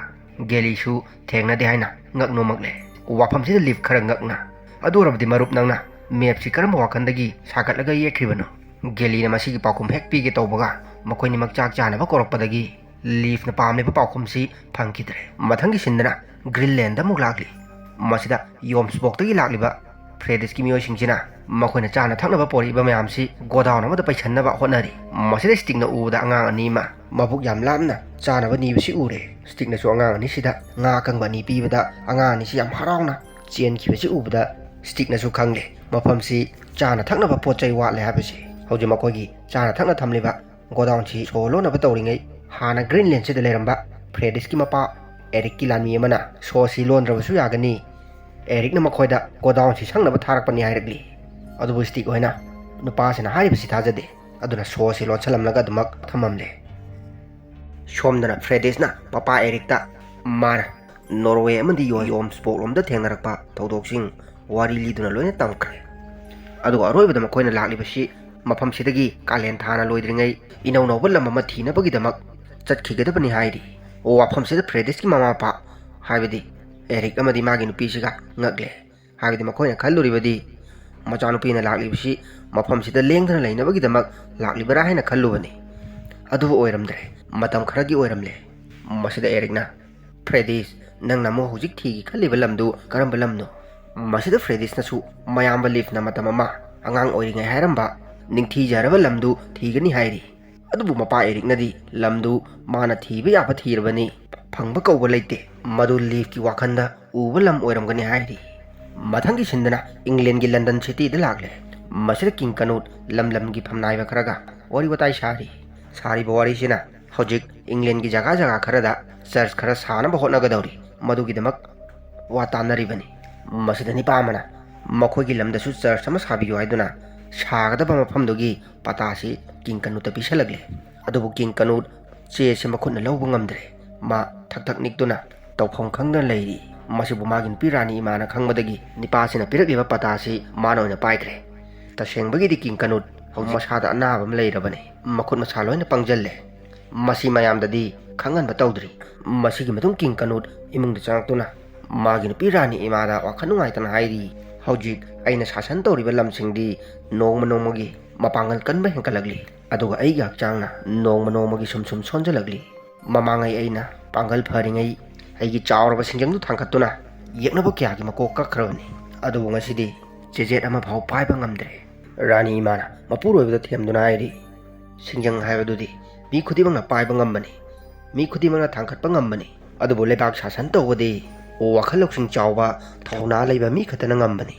ꯒꯦꯂꯤꯁꯨ ꯊꯦꯡꯅꯗꯦ ꯍꯥꯏꯅ ꯉꯛ ꯅꯣꯝꯃꯛꯂꯦ꯫ ꯋꯥꯐꯝꯁꯤꯗ ꯂꯤꯐ ꯈꯔ ꯉꯛꯅ, "ꯑꯗꯨ ꯑꯣꯏꯔꯕꯗꯤ ꯃꯔꯨꯞ, ꯅꯪꯅ ꯃꯦꯞꯁꯤ ꯀꯔꯝꯕ ꯋꯥꯈꯜꯗꯒꯤ ꯁꯥꯒꯠꯂꯒ ꯌꯦꯛꯈ꯭ꯔꯤꯕꯅꯣ?" ꯒꯦꯂꯤꯅ ꯃꯁꯤꯒꯤ ꯄꯥꯎꯈꯨꯝ ꯍꯦꯛ ꯄꯤꯒꯦ ꯇꯧꯕꯒ ꯃꯈꯣꯏꯅꯤꯃꯛ ꯆꯥꯛ ꯆꯥꯅꯕ ꯀꯧꯔꯛꯄꯗꯒꯤ ꯂꯤꯐꯅ ꯄꯥꯝꯂꯤꯕ ꯄꯥꯎꯈꯨꯝꯁꯤ ꯐꯪꯈꯤꯗ꯭ꯔꯦ꯫ ꯃꯊꯪꯒꯤ ꯁꯤꯟꯗꯅ ꯒ꯭ꯔꯤꯟꯂꯦꯟꯗ ꯑꯃꯨꯛ ꯂꯥꯛꯂꯤ꯫ ꯃꯁꯤꯗ ꯌꯣꯝꯁꯕꯣꯛꯇꯒꯤ ꯂꯥꯛꯂꯤꯕ ꯐ꯭ꯔꯦꯗꯤꯁꯀꯤ ꯃꯤꯑꯣꯏꯁꯤꯡꯁꯤꯅ ꯃꯈꯣꯏꯅ ꯆꯥꯅ ꯊꯛꯅꯕ ꯄꯣꯔꯛꯏꯕ ꯃꯌꯥꯝꯁꯤ ꯒꯣꯗꯥꯎꯟ ꯑꯃꯗ ꯄꯩꯁꯟꯅꯕ ꯍꯣꯠꯅꯔꯤ꯫ ꯃꯁꯤꯗ ꯁ꯭ꯇꯤꯛꯅ ꯎꯕꯗ ꯑꯉꯥꯡ ꯑꯅꯤ ꯑꯃ ꯃꯕꯨꯛ ꯌꯥꯝ ꯂꯥꯝꯅ ꯆꯥꯅꯕ ꯅꯤꯕꯁꯤ ꯎꯔꯦ꯫ ꯁ꯭ꯇꯤꯛꯅꯁꯨ ꯑꯉꯥꯡ ꯑꯅꯤꯁꯤꯗ ꯉꯥ ꯑꯀꯪꯕ ꯑꯅꯤ ꯄꯤꯕꯗ ꯑꯉꯥꯡ ꯑꯅꯤꯁꯤ ꯌꯥꯝ ꯍꯔꯥꯎꯅ ꯆꯦꯟꯈꯤꯕꯁꯤ ꯎꯕꯗ ꯁ꯭ꯇꯤꯛꯅꯁꯨ ꯈꯪꯂꯦ ꯃꯐꯝꯁꯤ ꯆꯥꯅ ꯊꯛꯅꯕ ꯄꯣꯠ ꯆꯩ ꯋꯥꯠꯂꯦ ꯍꯥꯏꯕꯁꯤ꯫ ꯍꯧꯖꯤꯛ ꯃꯈꯣꯏꯒꯤ ꯆꯥꯅ ꯊꯛꯅ ꯊꯝꯂꯤꯕ ꯒꯣꯗꯥꯎꯟꯁꯤ ꯁꯣ ꯂꯣꯟꯅꯕ ꯇꯧꯔꯤꯉꯩ ꯍꯥꯟꯅ ꯒ꯭ꯔꯤꯟꯂꯦꯟꯁꯤꯗ ꯂꯩꯔꯝꯕ ꯐ꯭ꯔꯦꯗꯤꯁꯀꯤ ꯃꯄꯥ ꯑꯦꯔꯤꯛꯀꯤ ꯂꯥꯟꯃꯤ ꯑꯃꯅ ꯁꯣꯁꯤ ꯂꯣꯟꯗ꯭ꯔꯕꯁꯨ ꯌꯥꯒꯅꯤ, ꯑꯦꯔꯤꯛꯅ ꯃꯈꯣꯏꯗ ꯒꯣꯗꯥꯎꯟꯁꯤ ꯁꯪꯅꯕ ꯊꯥꯔꯛꯄꯅꯤ ꯍꯥꯏꯔꯛꯂꯤ꯫ ꯑꯗꯨꯕꯨ ꯁ꯭ꯇꯤꯛ ꯍꯣꯏꯅ ꯅꯨꯄꯥꯁꯤꯅ ꯍꯥꯏꯔꯤꯕꯁꯤ ꯊꯥꯖꯗꯦ꯫ ꯑꯗꯨꯅ ꯁꯣꯁꯤ ꯂꯣꯟꯁꯤꯜꯂꯝꯂꯒ ꯑꯗꯨꯃꯛ ꯊꯝꯃꯝꯂꯦ꯫ ꯁꯣꯝꯗꯅ ꯐ꯭ꯔꯦꯗꯤꯁꯅ ꯄꯄꯥ ꯑꯦꯔꯤꯛꯇ ꯃꯥꯅ ꯅꯣꯔꯋꯦ ꯑꯃꯗꯤ ꯌꯣ- ꯌꯣꯝꯁꯕꯣꯛꯂꯣꯝꯗ ꯊꯦꯡꯅꯔꯛꯄ ꯊꯧꯗꯣꯛꯁꯤꯡ ꯋꯥꯔꯤ ꯂꯤꯗꯨꯅ ꯂꯣꯏꯅ ꯇꯝꯈ꯭ꯔꯦ꯫ ꯑꯗꯨꯒ ꯑꯔꯣꯏꯕꯗ ꯃꯈꯣꯏꯅ ꯂꯥꯛꯂꯤꯕꯁꯤ ꯃꯐꯝꯁꯤꯗꯒꯤ ꯀꯥꯂꯦꯟ ꯊꯥꯅ ꯂꯣꯏꯗ꯭ꯔꯤꯉꯩ ꯏꯅꯧ ꯅꯧꯕ ꯂꯝ ꯑꯃ ꯊꯤꯅꯕꯒꯤꯗꯃꯛ ꯆꯠꯈꯤꯒꯗꯕꯅꯤ ꯍꯥꯏꯔꯤ꯫ ꯋꯥꯐꯝꯁꯤꯗ ꯐ꯭ꯔꯦꯗꯤꯁꯀꯤ ꯃꯃꯥ ꯃꯄꯥ, ꯍꯥꯏꯕꯗꯤ ꯑꯦꯔꯤꯛ ꯑꯃꯗꯤ ꯃꯥꯒꯤ ꯅꯨꯄꯤꯁꯤꯒ ꯉꯛꯂꯦ꯫ ꯍꯥꯏꯕꯗꯤ ꯃꯈꯣꯏꯅ ꯈꯜꯂꯨꯔꯤꯕꯗꯤ ꯃꯆꯥꯅꯨꯄꯤꯅ ꯂꯥꯛꯂꯤꯕꯁꯤ ꯃꯐꯝꯁꯤꯗ ꯂꯦꯡꯗꯅ ꯂꯩꯅꯕꯒꯤꯗꯃꯛ ꯂꯥꯛꯂꯤꯕꯔꯥ ꯍꯥꯏꯅ ꯈꯜꯂꯨꯕꯅꯤ꯫ ꯑꯗꯨꯕꯨ ꯑꯣꯏꯔꯝꯗ꯭ꯔꯦ꯫ ꯃꯇꯝ ꯈꯔꯒꯤ ꯑꯣꯏꯔꯝꯂꯦ꯫ ꯃꯁꯤꯗ ꯑꯦꯔꯤꯛꯅ, "ꯐ꯭ꯔꯦꯗꯤꯁ, ꯅꯪꯅ ꯑꯃꯨꯛ ꯍꯧꯖꯤꯛ ꯊꯤꯒꯦ ꯈꯜꯂꯤꯕ ꯂꯝꯗꯨ ꯀꯔꯝꯕ ꯂꯝꯅꯣ?" ꯃꯁꯤꯗ ꯐ꯭ꯔꯦꯗꯤꯁꯅꯁꯨ ꯃꯌꯥꯝꯕ ꯂꯤꯐꯅ ꯃꯇꯝ ꯑꯃ ꯑꯉꯥꯡ ꯑꯣꯏꯔꯤꯉꯩ ꯍꯥꯏꯔꯝꯕ ꯅꯤꯡꯊꯤꯖꯔꯕ ꯂꯝꯗꯨ ꯊꯤꯒꯅꯤ ꯍꯥꯏꯔꯤ꯫ ꯑꯗꯨꯕꯨ ꯃꯄꯥ ꯑꯦꯔꯤꯛꯅꯗꯤ ꯂꯝꯗꯨ ꯃꯥꯅ ꯊꯤꯕ ꯌꯥꯕ ꯊꯤꯔꯕꯅꯤ, ꯐꯪꯕ ꯀꯧꯕ ꯂꯩꯇꯦ, ꯃꯗꯨ ꯂꯤꯐꯀꯤ ꯋꯥꯈꯜꯗ ꯎꯕ ꯂꯝ ꯑꯣꯏꯔꯝꯒꯅꯤ ꯍꯥꯏꯔꯤ꯫ ꯃꯊꯪꯒꯤ ꯁꯤꯟꯗꯅ ꯏꯪꯂꯦꯟꯒꯤ ꯂꯟꯗꯟ ꯁꯤꯇꯤꯗ ꯂꯥꯛꯂꯦ꯫ ꯃꯁꯤꯗ ꯀꯤꯡ ꯀꯅꯨꯠ ꯂꯝ ꯂꯝꯒꯤ ꯐꯝꯅꯥꯏꯕ ꯈꯔꯒ ꯋꯥꯔꯤ ꯋꯥꯇꯥꯏ ꯁꯥꯔꯤ꯫ ꯁꯥꯔꯤꯕ ꯋꯥꯔꯤꯁꯤꯅ ꯍꯧꯖꯤꯛ ꯏꯪꯂꯦꯟꯒꯤ ꯖꯒꯥ ꯖꯒꯥ ꯈꯔꯗ ꯆꯔꯆ ꯈꯔ ꯁꯥꯅꯕ ꯍꯣꯠꯅꯒꯗꯧꯔꯤ꯫ ꯃꯗꯨꯒꯤꯗꯃꯛ ꯋꯥ ꯇꯥꯟꯅꯔꯤꯕꯅꯤ꯫ ꯃꯁꯤꯗ ꯅꯤꯄꯥ ꯑꯃꯅ ꯃꯈꯣꯏꯒꯤ ꯂꯝꯗꯁꯨ ꯆꯔꯆ ꯑꯃ ꯁꯥꯕꯤꯌꯨ ꯍꯥꯏꯗꯨꯅ ꯁꯥꯒꯗꯕ ꯃꯐꯝꯗꯨꯒꯤ ꯄꯇꯥꯁꯤ ꯀꯤꯡ ꯀꯅꯨꯠꯇ ꯄꯤꯁꯜꯂꯛꯂꯦ꯫ ꯑꯗꯨꯕꯨ ꯀꯤꯡ ꯀꯅꯨꯠ ꯆꯦꯁꯤ ꯃꯈꯨꯠꯅ ꯂꯧꯕ ꯉꯝꯗ꯭ꯔꯦ꯫ ꯃꯥ ꯊꯛ ꯊꯛ ꯅꯤꯛꯇꯨꯅ ꯇꯧꯐꯝ ꯈꯪꯗꯅ ꯂꯩꯔꯤ꯫ ꯃꯁꯤꯕꯨ ꯃꯥꯒꯤ ꯅꯨꯄꯤ ꯔꯥꯅꯤ ꯏꯃꯥꯅ ꯈꯪꯕꯗꯒꯤ ꯅꯤꯄꯥꯁꯤꯅ ꯄꯤꯔꯛꯂꯤꯕ ꯄꯇꯥꯁꯤ ꯃꯥꯅ ꯑꯣꯏꯅ ꯄꯥꯏꯈ꯭ꯔꯦ꯫ ꯇꯁꯦꯡꯕꯒꯤꯗꯤ ꯀꯤꯡ ꯀꯅꯨꯠ ꯍꯧꯖꯤꯛ ꯃꯁꯥꯗ ꯑꯅꯥꯕ ꯑꯃ ꯂꯩꯔꯕꯅꯤ꯫ ꯃꯈꯨꯠ ꯃꯁꯥ ꯂꯣꯏꯅ ꯄꯪꯖꯜꯂꯦ꯫ ꯃꯁꯤ ꯃꯌꯥꯝꯗꯗꯤ ꯈꯪꯍꯟꯕ ꯇꯧꯗ꯭ꯔꯤ꯫ ꯃꯁꯤꯒꯤ ꯃꯇꯨꯡ ꯀꯤꯡ ꯀꯅꯨꯠ ꯏꯃꯨꯡꯗ ꯆꯪꯂꯛꯇꯨꯅ ꯃꯥꯒꯤ ꯅꯨꯄꯤ ꯔꯥꯅꯤ ꯏꯃꯥꯗ ꯋꯥꯈꯜ ꯅꯨꯡꯉꯥꯏꯇꯅ ꯍꯥꯏꯔꯤ, "ꯍꯧꯖꯤꯛ ꯑꯩꯅ ꯁꯥꯁꯟ ꯇꯧꯔꯤꯕ ꯂꯝꯁꯤꯡꯗꯤ ꯅꯣꯡꯃ ꯅꯣꯡꯃꯒꯤ ꯃꯄꯥꯡꯒꯜ ꯀꯟꯕ ꯍꯦꯟꯒꯠꯂꯛꯂꯤ, ꯑꯗꯨꯒ ꯑꯩꯒꯤ ꯍꯛꯆꯥꯡꯅ ꯅꯣꯡꯃ ꯅꯣꯡꯃꯒꯤ ꯁꯨꯝ ꯁꯨꯝ ꯁꯣꯟꯖꯜꯂꯛꯂꯤ꯫ ꯃꯃꯥꯡꯉꯩ ꯑꯩꯅ ꯄꯥꯡꯒꯜ ꯐꯔꯤꯉꯩ ꯑꯩꯒꯤ ꯆꯥꯎꯔꯕ ꯁꯤꯡꯖꯪꯗꯨ ꯊꯥꯡꯒꯠꯇꯨꯅ ꯌꯦꯛꯅꯕ ꯀꯌꯥꯒꯤ ꯃꯀꯣꯛ ꯀꯛꯈ꯭ꯔꯕꯅꯤ꯫ ꯑꯗꯨꯕꯨ ꯉꯁꯤꯗꯤ ꯆꯦꯖꯦꯠ ꯑꯃꯐꯥꯎ ꯄꯥꯏꯕ ꯉꯝꯗ꯭ꯔꯦ꯫ ꯔꯥꯅꯤ ꯏꯃꯥꯅ ꯃꯄꯨꯔꯣꯏꯕꯗ ꯊꯦꯝꯗꯨꯅ ꯍꯥꯏꯔꯤ, "ꯁꯤꯡꯖꯪ ꯍꯥꯏꯕꯗꯨꯗꯤ ꯃꯤ ꯈꯨꯗꯤꯡꯃꯛꯅ ꯄꯥꯏꯕ ꯉꯝꯕꯅꯤ, ꯃꯤ ꯈꯨꯗꯤꯡꯃꯛꯅ ꯊꯥꯡꯒꯠꯄ ꯉꯝꯕꯅꯤ, ꯑꯗꯨꯕꯨ ꯂꯩꯕꯥꯛ ꯁꯥꯁꯟ ꯇꯧꯕꯗꯤ ꯋꯥꯈꯜ ꯂꯧꯁꯤꯡ ꯆꯥꯎꯕ, ꯊꯧꯅꯥ ꯂꯩꯕ ꯃꯤ ꯈꯛꯇꯅ ꯉꯝꯕꯅꯤ꯫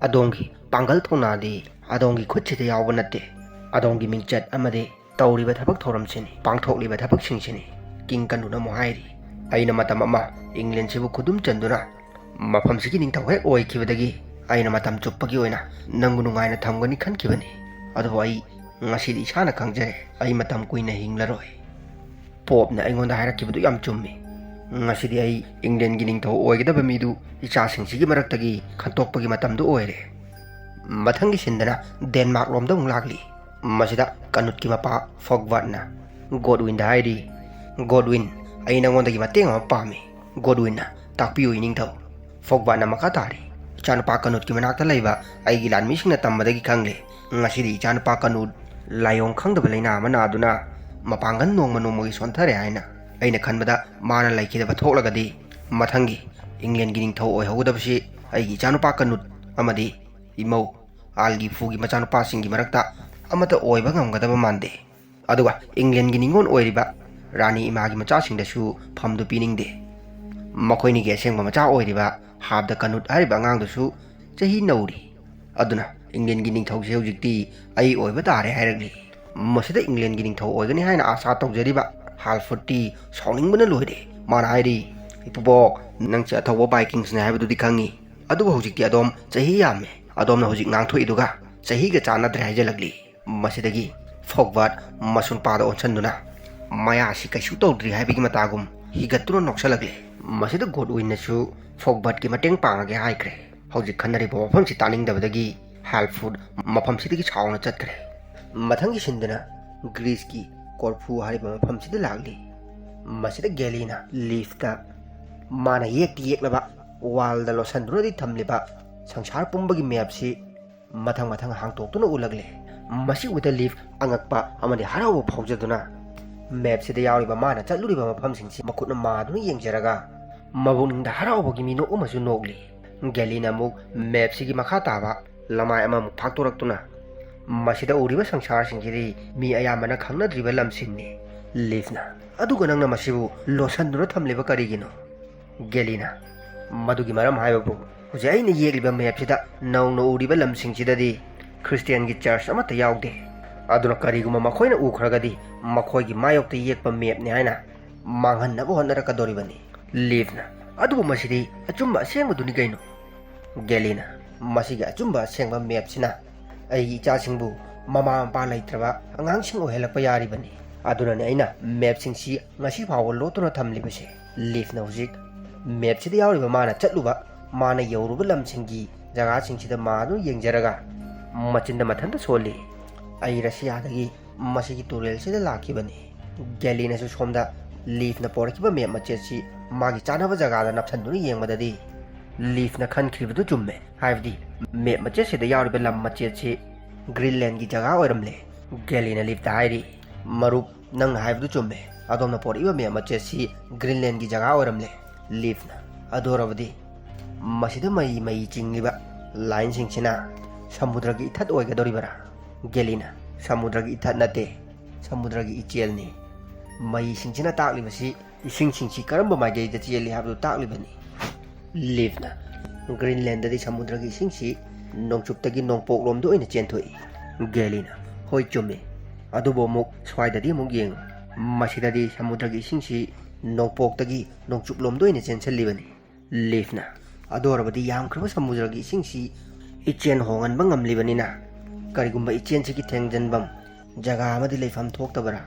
ꯑꯗꯣꯝꯒꯤ ꯄꯥꯡꯒꯜ ꯊꯧꯅꯥꯗꯤ ꯑꯗꯣꯝꯒꯤ ꯈꯨꯠꯁꯤꯗ ꯌꯥꯎꯕ ꯅꯠꯇꯦ, ꯑꯗꯣꯝꯒꯤ ꯃꯤꯡꯆꯠ ꯑꯃꯗꯤ ꯇꯧꯔꯤꯕ ꯊꯕꯛ ꯊꯧꯔꯝꯁꯤꯅꯤ, ꯄꯥꯡꯊꯣꯛꯂꯤꯕ ꯊꯕꯛꯁꯤꯡꯁꯤꯅꯤ"꯫ ꯀꯤꯡ ꯀꯅꯨꯅ ꯑꯃꯨꯛ ꯍꯥꯏꯔꯤ, "ꯑꯩꯅ ꯃꯇꯝ ꯑꯃ ꯏꯪꯂꯦꯟꯁꯤꯕꯨ ꯈꯨꯗꯨꯝ ꯆꯟꯗꯨꯅ ꯃꯐꯝꯁꯤꯒꯤ ꯅꯤꯡꯊꯧ ꯍꯦꯛ ꯑꯣꯏꯈꯤꯕꯗꯒꯤ ꯑꯩꯅ ꯃꯇꯝ ꯆꯨꯞꯄꯒꯤ ꯑꯣꯏꯅ ꯅꯪꯕꯨ ꯅꯨꯡꯉꯥꯏꯅ ꯊꯝꯒꯅꯤ ꯈꯟꯈꯤꯕꯅꯤ꯫ ꯑꯗꯨꯕꯨ ꯑꯩ ꯉꯁꯤꯗꯤ ꯏꯁꯥꯅ ꯈꯪꯖꯔꯦ, ꯑꯩ ꯃꯇꯝ ꯀꯨꯏꯅ ꯍꯤꯡꯂꯔꯣꯏ꯫ ꯄꯣꯞꯅ ꯑꯩꯉꯣꯟꯗ ꯍꯥꯏꯔꯛꯈꯤꯕꯗꯨ ꯌꯥꯝ ꯆꯨꯝꯃꯤ꯫ ꯉꯁꯤꯗꯤ ꯑꯩ ꯏꯪꯂꯦꯟꯒꯤ ꯅꯤꯡꯊꯧ ꯑꯣꯏꯒꯗꯕ ꯃꯤꯗꯨ ꯏꯆꯥꯁꯤꯡꯁꯤꯒꯤ ꯃꯔꯛꯇꯒꯤ ꯈꯟꯇꯣꯛꯄꯒꯤ ꯃꯇꯝꯗꯨ ꯑꯣꯏꯔꯦ"꯫ ꯃꯊꯪꯒꯤ ꯁꯤꯟꯗꯅ ꯗꯦꯟꯃꯥꯔꯛ ꯂꯣꯝꯗ ꯑꯃꯨꯛ ꯂꯥꯛꯂꯤ꯫ ꯃꯁꯤꯗ ꯀꯅꯨꯠꯀꯤ ꯃꯄꯥ ꯐꯣꯛꯕꯥꯠꯅ ꯒꯣꯗꯋꯤꯟꯗ ꯍꯥꯏꯔꯤ, "ꯒꯣꯗꯋꯤꯟ, ꯑꯩ ꯅꯉꯣꯟꯗꯒꯤ ꯃꯇꯦꯡ ꯑꯃ ꯄꯥꯝꯃꯤ"꯫ ꯒꯣꯗꯋꯤꯟꯅ, "ꯇꯥꯛꯄꯤꯌꯨ ꯏꯅꯤꯡꯊꯧ"꯫ ꯐꯣꯛꯕꯥꯠꯅ ꯃꯈꯥ ꯇꯥꯔꯤ, "ꯏꯆꯥꯅꯨꯄꯥ ꯀꯅꯨꯠꯀꯤ ꯃꯅꯥꯛꯇ ꯂꯩꯕ ꯑꯩꯒꯤ ꯂꯥꯟꯃꯤꯁꯤꯡꯅ ꯇꯝꯕꯗꯒꯤ ꯈꯪꯂꯦ, ꯉꯁꯤꯗꯤ ꯏꯆꯥꯅꯨꯄꯥ ꯀꯅꯨꯠ ꯂꯥꯏꯑꯣꯡ ꯈꯪꯗꯕ ꯂꯩꯅꯥ ꯑꯃ ꯅꯥꯗꯨꯅ ꯃꯄꯥꯡꯒꯜ ꯅꯣꯡꯃ ꯅꯣꯡꯃꯒꯤ ꯁꯣꯟꯊꯔꯦ ꯍꯥꯏꯅ꯫ ꯑꯩꯅ ꯈꯟꯕꯗ ꯃꯥꯅ ꯂꯩꯈꯤꯗꯕ ꯊꯣꯛꯂꯒꯗꯤ ꯃꯊꯪꯒꯤ ꯏꯪꯂꯦꯟꯒꯤ ꯅꯤꯡꯊꯧ ꯑꯣꯏꯍꯧꯒꯗꯕꯁꯤ ꯑꯩꯒꯤ ꯏꯆꯥꯅꯨꯄꯥ ꯀꯅꯨꯠ ꯑꯃꯗꯤ ꯏꯃꯧ ꯑꯥꯜꯒꯤ ꯐꯨꯒꯤ ꯃꯆꯥꯅꯨꯄꯥꯁꯤꯡꯒꯤ ꯃꯔꯛꯇ ꯑꯃꯠꯇ ꯑꯣꯏꯕ ꯉꯝꯒꯗꯕ ꯃꯥꯟꯗꯦ꯫ ꯑꯗꯨꯒ ꯏꯪꯂꯦꯟꯒꯤ ꯅꯤꯉꯣꯜ ꯑꯣꯏꯔꯤꯕ ꯔꯥꯅꯤ ꯏꯃꯥꯒꯤ ꯃꯆꯥꯁꯤꯡꯗꯁꯨ ꯐꯝꯗꯨ ꯄꯤꯅꯤꯡꯗꯦ꯫ ꯃꯈꯣꯏꯅꯤꯒꯤ ꯑꯁꯦꯡꯕ ꯃꯆꯥ ꯑꯣꯏꯔꯤꯕ ꯍꯥꯞꯗ ꯀꯅꯨꯠ ꯍꯥꯏꯔꯤꯕ ꯑꯉꯥꯡꯗꯨꯁꯨ ꯆꯍꯤ ꯅꯧꯔꯤ꯫ ꯑꯗꯨꯅ ꯏꯪꯂꯦꯟꯒꯤ ꯅꯤꯡꯊꯧꯁꯦ ꯍꯧꯖꯤꯛꯇꯤ ꯑꯩ ꯑꯣꯏꯕ ꯇꯥꯔꯦ" ꯍꯥꯏꯔꯛꯂꯤ꯫ ꯃꯁꯤꯗ ꯏꯪꯂꯦꯟꯒꯤ ꯅꯤꯡꯊꯧ ꯑꯣꯏꯒꯅꯤ ꯍꯥꯏꯅ ꯑꯥꯁꯥ ꯇꯧꯖꯔꯤꯕ ꯍꯥꯜꯐꯨꯗꯇꯤ ꯁꯥꯎꯅꯤꯡꯕꯅ ꯂꯣꯏꯔꯦ꯫ ꯃꯥꯅ ꯍꯥꯏꯔꯤ, "ꯏꯄꯨꯕꯣꯛ, ꯅꯪꯁꯦ ꯑꯊꯧꯕ ꯕꯥꯏꯀꯤꯡꯁꯅꯦ ꯍꯥꯏꯕꯗꯨꯗꯤ ꯈꯪꯉꯤ, ꯑꯗꯨꯕꯨ ꯍꯧꯖꯤꯛꯇꯤ ꯑꯗꯣꯝ ꯆꯍꯤ ꯌꯥꯝꯃꯦ, ꯑꯗꯣꯝꯅ ꯍꯧꯖꯤꯛ ꯉꯥꯡꯊꯣꯛꯏꯗꯨꯒ ꯆꯍꯤꯒ ꯆꯥꯟꯅꯗ꯭ꯔꯦ" ꯍꯥꯏꯖꯜꯂꯛꯂꯤ꯫ ꯃꯁꯤꯗꯒꯤ ꯐꯣꯛꯕꯥꯠ ꯃꯁꯨ ꯅꯨꯄꯥꯗ ꯑꯣꯟꯁꯤꯟꯗꯨꯅ ꯃꯌꯥꯁꯤ ꯀꯩꯁꯨ ꯇꯧꯗ꯭ꯔꯤ ꯍꯥꯏꯕꯒꯤ ꯃꯇꯥꯒꯨꯝ ꯍꯤꯒꯠꯇꯨꯅ ꯅꯣꯛꯁꯜꯂꯛꯂꯦ꯫ ꯃꯁꯤꯗ ꯒꯣꯗꯋꯤꯟꯅꯁꯨ ꯐꯣꯛꯕꯥꯠꯀꯤ ꯃꯇꯦꯡ ꯄꯥꯡꯉꯒꯦ ꯍꯥꯏꯈ꯭ꯔꯦ꯫ ꯍꯧꯖꯤꯛ ꯈꯟꯅꯔꯤꯕ ꯋꯥꯐꯝꯁꯤ ꯇꯥꯅꯤꯡꯗꯕꯗꯒꯤ ꯍꯥꯜꯐꯨꯗ ꯃꯐꯝꯁꯤꯗꯒꯤ ꯁꯥꯎꯅ ꯆꯠꯈ꯭ꯔꯦ꯫ ꯃꯊꯪꯒꯤ ꯁꯤꯟꯗꯅ ꯒ꯭ꯔꯤꯁꯀꯤ ꯀꯣꯔꯐꯨ ꯍꯥꯏꯔꯤꯕ ꯃꯐꯝꯁꯤꯗ ꯂꯥꯛꯂꯤ꯫ ꯃꯁꯤꯗ ꯒꯦꯂꯤꯅ ꯂꯤꯐꯇ ꯃꯥꯅ ꯌꯦꯛꯇꯤ ꯌꯦꯛꯂꯕ ꯋꯥꯜꯗ ꯂꯣꯠꯁꯤꯟꯗꯨꯅꯗꯤ ꯊꯝꯂꯤꯕ ꯁꯪꯁꯥꯔ ꯄꯨꯝꯕꯒꯤ ꯃꯦꯞꯁꯤ ꯃꯊꯪ ꯃꯊꯪ ꯍꯥꯡꯇꯣꯛꯇꯨꯅ ꯎꯠꯂꯛꯂꯦ꯫ ꯃꯁꯤ ꯎꯕꯗ ꯂꯤꯐ ꯑꯉꯛꯄ ꯑꯃꯗꯤ ꯍꯔꯥꯎꯕ ꯐꯥꯎꯖꯗꯨꯅ ꯃꯦꯞꯁꯤꯗ ꯌꯥꯎꯔꯤꯕ ꯃꯥꯅ ꯆꯠꯂꯨꯔꯤꯕ ꯃꯐꯝꯁꯤꯡꯁꯤ ꯃꯈꯨꯠꯅ ꯃꯥꯗꯨꯅ ꯌꯦꯡꯖꯔꯒ ꯃꯕꯨꯛꯅꯤꯡꯗ ꯍꯔꯥꯎꯕꯒꯤ ꯃꯤꯅꯣꯛ ꯑꯃꯁꯨ ꯅꯣꯛꯂꯤ꯫ ꯒꯦꯂꯤꯅ ꯑꯃꯨꯛ ꯃꯦꯞꯁꯤꯒꯤ ꯃꯈꯥ ꯇꯥꯕ ꯂꯃꯥꯏ ꯑꯃꯃꯨꯛ ꯐꯥꯛꯇꯣꯔꯛꯇꯨꯅ, "ꯃꯁꯤꯗ ꯎꯔꯤꯕ ꯁꯪꯁꯥꯔꯁꯤꯡꯁꯤꯗꯤ ꯃꯤ ꯑꯌꯥꯝꯕꯅ ꯈꯪꯅꯗ꯭ꯔꯤꯕ ꯂꯝꯁꯤꯡꯅꯤ꯫" ꯂꯤꯐꯅ, "ꯑꯗꯨꯒ ꯅꯪꯅ ꯃꯁꯤꯕꯨ ꯂꯣꯠꯁꯤꯟꯗꯨꯅ ꯊꯝꯂꯤꯕ ꯀꯔꯤꯒꯤꯅꯣ?" ꯒꯦꯂꯤꯅ, "ꯃꯗꯨꯒꯤ ꯃꯔꯝ ꯍꯥꯏꯕꯕꯨ, ꯍꯧꯖꯤꯛ ꯑꯩꯅ ꯌꯦꯛꯂꯤꯕ ꯃꯦꯞꯁꯤꯗ ꯅꯧꯅ ꯎꯔꯤꯕ ꯂꯝꯁꯤꯡꯁꯤꯗꯗꯤ ꯈ꯭ꯔꯤꯁꯇꯤꯌꯥꯟꯒꯤ ꯆꯔꯆ ꯑꯃꯠꯇ ꯌꯥꯎꯗꯦ꯫ ꯑꯗꯨꯅ ꯀꯔꯤꯒꯨꯝꯕ ꯃꯈꯣꯏꯅ ꯎꯈ꯭ꯔꯒꯗꯤ ꯃꯈꯣꯏꯒꯤ ꯃꯥꯌꯣꯛꯇ ꯌꯦꯛꯄ ꯃꯦꯞꯅꯤ ꯍꯥꯏꯅ ꯃꯥꯡꯍꯟꯅꯕ ꯍꯣꯠꯅꯔꯛꯀꯗꯧꯔꯤꯕꯅꯤ꯫" ꯂꯤꯐꯅ, "ꯑꯗꯨꯕꯨ ꯃꯁꯤꯗꯤ ꯑꯆꯨꯝꯕ ꯑꯁꯦꯡꯕꯗꯨꯅꯤ ꯀꯩꯅꯣ?" ꯒꯦꯂꯤꯅ, "ꯃꯁꯤꯒꯤ ꯑꯆꯨꯝꯕ ꯑꯁꯦꯡꯕ ꯃꯦꯞꯁꯤꯅ ꯑꯩꯒꯤ ꯏꯆꯥꯁꯤꯡꯕꯨ ꯃꯃꯥ ꯃꯄꯥ ꯂꯩꯇ꯭ꯔꯕ ꯑꯉꯥꯡꯁꯤꯡ ꯑꯣꯏꯍꯜꯂꯛꯄ ꯌꯥꯔꯤꯕꯅꯤ꯫ ꯑꯗꯨꯅꯅꯤ ꯑꯩꯅ ꯃꯦꯞꯁꯤꯡꯁꯤ ꯉꯁꯤ ꯐꯥꯎꯕ ꯂꯣꯠꯇꯨꯅ ꯊꯝꯂꯤꯕꯁꯦ꯫" ꯂꯤꯐꯅ ꯍꯧꯖꯤꯛ ꯃꯦꯞꯁꯤꯗ ꯌꯥꯎꯔꯤꯕ ꯃꯥꯅ ꯆꯠꯂꯨꯕ, ꯃꯥꯅ ꯌꯧꯔꯨꯕ ꯂꯝꯁꯤꯡꯒꯤ ꯖꯒꯥꯁꯤꯡꯁꯤꯗ ꯃꯥꯗꯨꯅ ꯌꯦꯡꯖꯔꯒ ꯃꯆꯤꯟꯗ ꯃꯊꯟꯇ ꯁꯣꯜꯂꯤ꯫ "ꯑꯩ ꯔꯁꯤꯌꯥꯗꯒꯤ ꯃꯁꯤꯒꯤ ꯇꯨꯔꯦꯜꯁꯤꯗ ꯂꯥꯛꯈꯤꯕꯅꯤ꯫" ꯒꯦꯂꯤꯅꯁꯨ ꯁꯣꯝꯗ ꯂꯤꯐꯅ ꯄꯣꯔꯛꯈꯤꯕ ꯃꯦꯞ ꯃꯆꯦꯠꯁꯤ ꯃꯥꯒꯤ ꯆꯥꯅꯕ ꯖꯒꯥꯗ ꯅꯞꯁꯟꯗꯨꯅ ꯌꯦꯡꯕꯗꯗꯤ, ꯂꯤꯐꯅ ꯈꯟꯈꯤꯕꯗꯨ ꯆꯨꯝꯃꯦ꯫ ꯍꯥꯏꯕꯗꯤ ꯃꯦꯞ ꯃꯆꯦꯠꯁꯤꯗ ꯌꯥꯎꯔꯤꯕ ꯂꯝ ꯃꯆꯦꯠꯁꯤ ꯒ꯭ꯔꯤꯟꯂꯦꯟꯒꯤ ꯖꯒꯥ ꯑꯣꯏꯔꯝꯂꯦ꯫ ꯒꯦꯂꯤꯅ ꯂꯤꯐꯇ ꯍꯥꯏꯔꯤ, "ꯃꯔꯨꯞ, ꯅꯪꯅ ꯍꯥꯏꯕꯗꯨ ꯆꯨꯝꯃꯦ꯫ ꯑꯗꯣꯝꯅ ꯄꯣꯔꯛꯏꯕ ꯃꯦꯞ ꯃꯆꯦꯠꯁꯤ ꯒ꯭ꯔꯤꯟꯂꯦꯟꯒꯤ ꯖꯒꯥ ꯑꯣꯏꯔꯝꯂꯦ꯫" ꯂꯤꯐꯅ, "ꯑꯗꯨ ꯑꯣꯏꯔꯕꯗꯤ ꯃꯁꯤꯗ ꯃꯩ ꯃꯩ ꯆꯤꯡꯂꯤꯕ ꯂꯥꯏꯟꯁꯤꯡꯁꯤꯅ ꯁꯃꯨꯗ꯭ꯔꯒꯤ ꯏꯊꯠ ꯑꯣꯏꯒꯗꯧꯔꯤꯕꯔꯥ?" ꯒꯦꯂꯤꯅ, "ꯁꯃꯨꯗ꯭ꯔꯒꯤ ꯏꯊꯠ ꯅꯠꯇꯦ, ꯁꯃꯨꯗ꯭ꯔꯒꯤ ꯏꯆꯦꯜꯅꯤ꯫ ꯃꯩꯁꯤꯡꯁꯤꯅ ꯇꯥꯛꯂꯤꯕꯁꯤ ꯏꯁꯤꯡꯁꯤꯡꯁꯤ ꯀꯔꯝꯕ ꯃꯥꯏꯀꯩꯗ ꯆꯦꯜꯂꯤ ꯍꯥꯏꯕꯗꯨ ꯇꯥꯛꯂꯤꯕꯅꯤ꯫" ꯂꯤꯐꯅ, "ꯒ꯭ꯔꯤꯟꯂꯦꯟꯗꯗꯤ ꯁꯃꯨꯗ꯭ꯔꯒꯤ ꯏꯁꯤꯡꯁꯤ ꯅꯣꯡꯆꯨꯞꯇꯒꯤ ꯅꯣꯡꯄꯣꯛꯂꯣꯝꯗ ꯑꯣꯏꯅ ꯆꯦꯟꯊꯣꯛꯏ꯫" ꯒꯦꯂꯤꯅ, "ꯍꯣꯏ, ꯆꯨꯝꯃꯤ꯫ ꯑꯗꯨꯕꯨ ꯑꯃꯨꯛ ꯁ꯭ꯋꯥꯏꯗꯗꯤ ꯑꯃꯨꯛ ꯌꯦꯡꯉꯨ꯫ ꯃꯁꯤꯗꯗꯤ ꯁꯃꯨꯗ꯭ꯔꯒꯤ ꯏꯁꯤꯡꯁꯤ ꯅꯣꯡꯄꯣꯛꯇꯒꯤ ꯅꯣꯡꯆꯨꯞꯂꯣꯝꯗ ꯑꯣꯏꯅ ꯆꯦꯟꯁꯤꯜꯂꯤꯕꯅꯤ꯫" ꯂꯤꯐꯅ, "ꯑꯗꯨ ꯑꯣꯏꯔꯕꯗꯤ ꯌꯥꯝꯈ꯭ꯔꯕ ꯁꯃꯨꯗ꯭ꯔꯒꯤ ꯏꯁꯤꯡꯁꯤ ꯏꯆꯦꯟ ꯍꯣꯡꯍꯟꯕ ꯉꯝꯂꯤꯕꯅꯤꯅ, ꯀꯔꯤꯒꯨꯝꯕ ꯏꯆꯦꯟꯁꯤꯒꯤ ꯊꯦꯡꯖꯤꯟꯐꯝ ꯖꯒꯥ ꯑꯃꯗꯤ ꯂꯩꯐꯝ ꯊꯣꯛꯇꯕꯔꯥ?"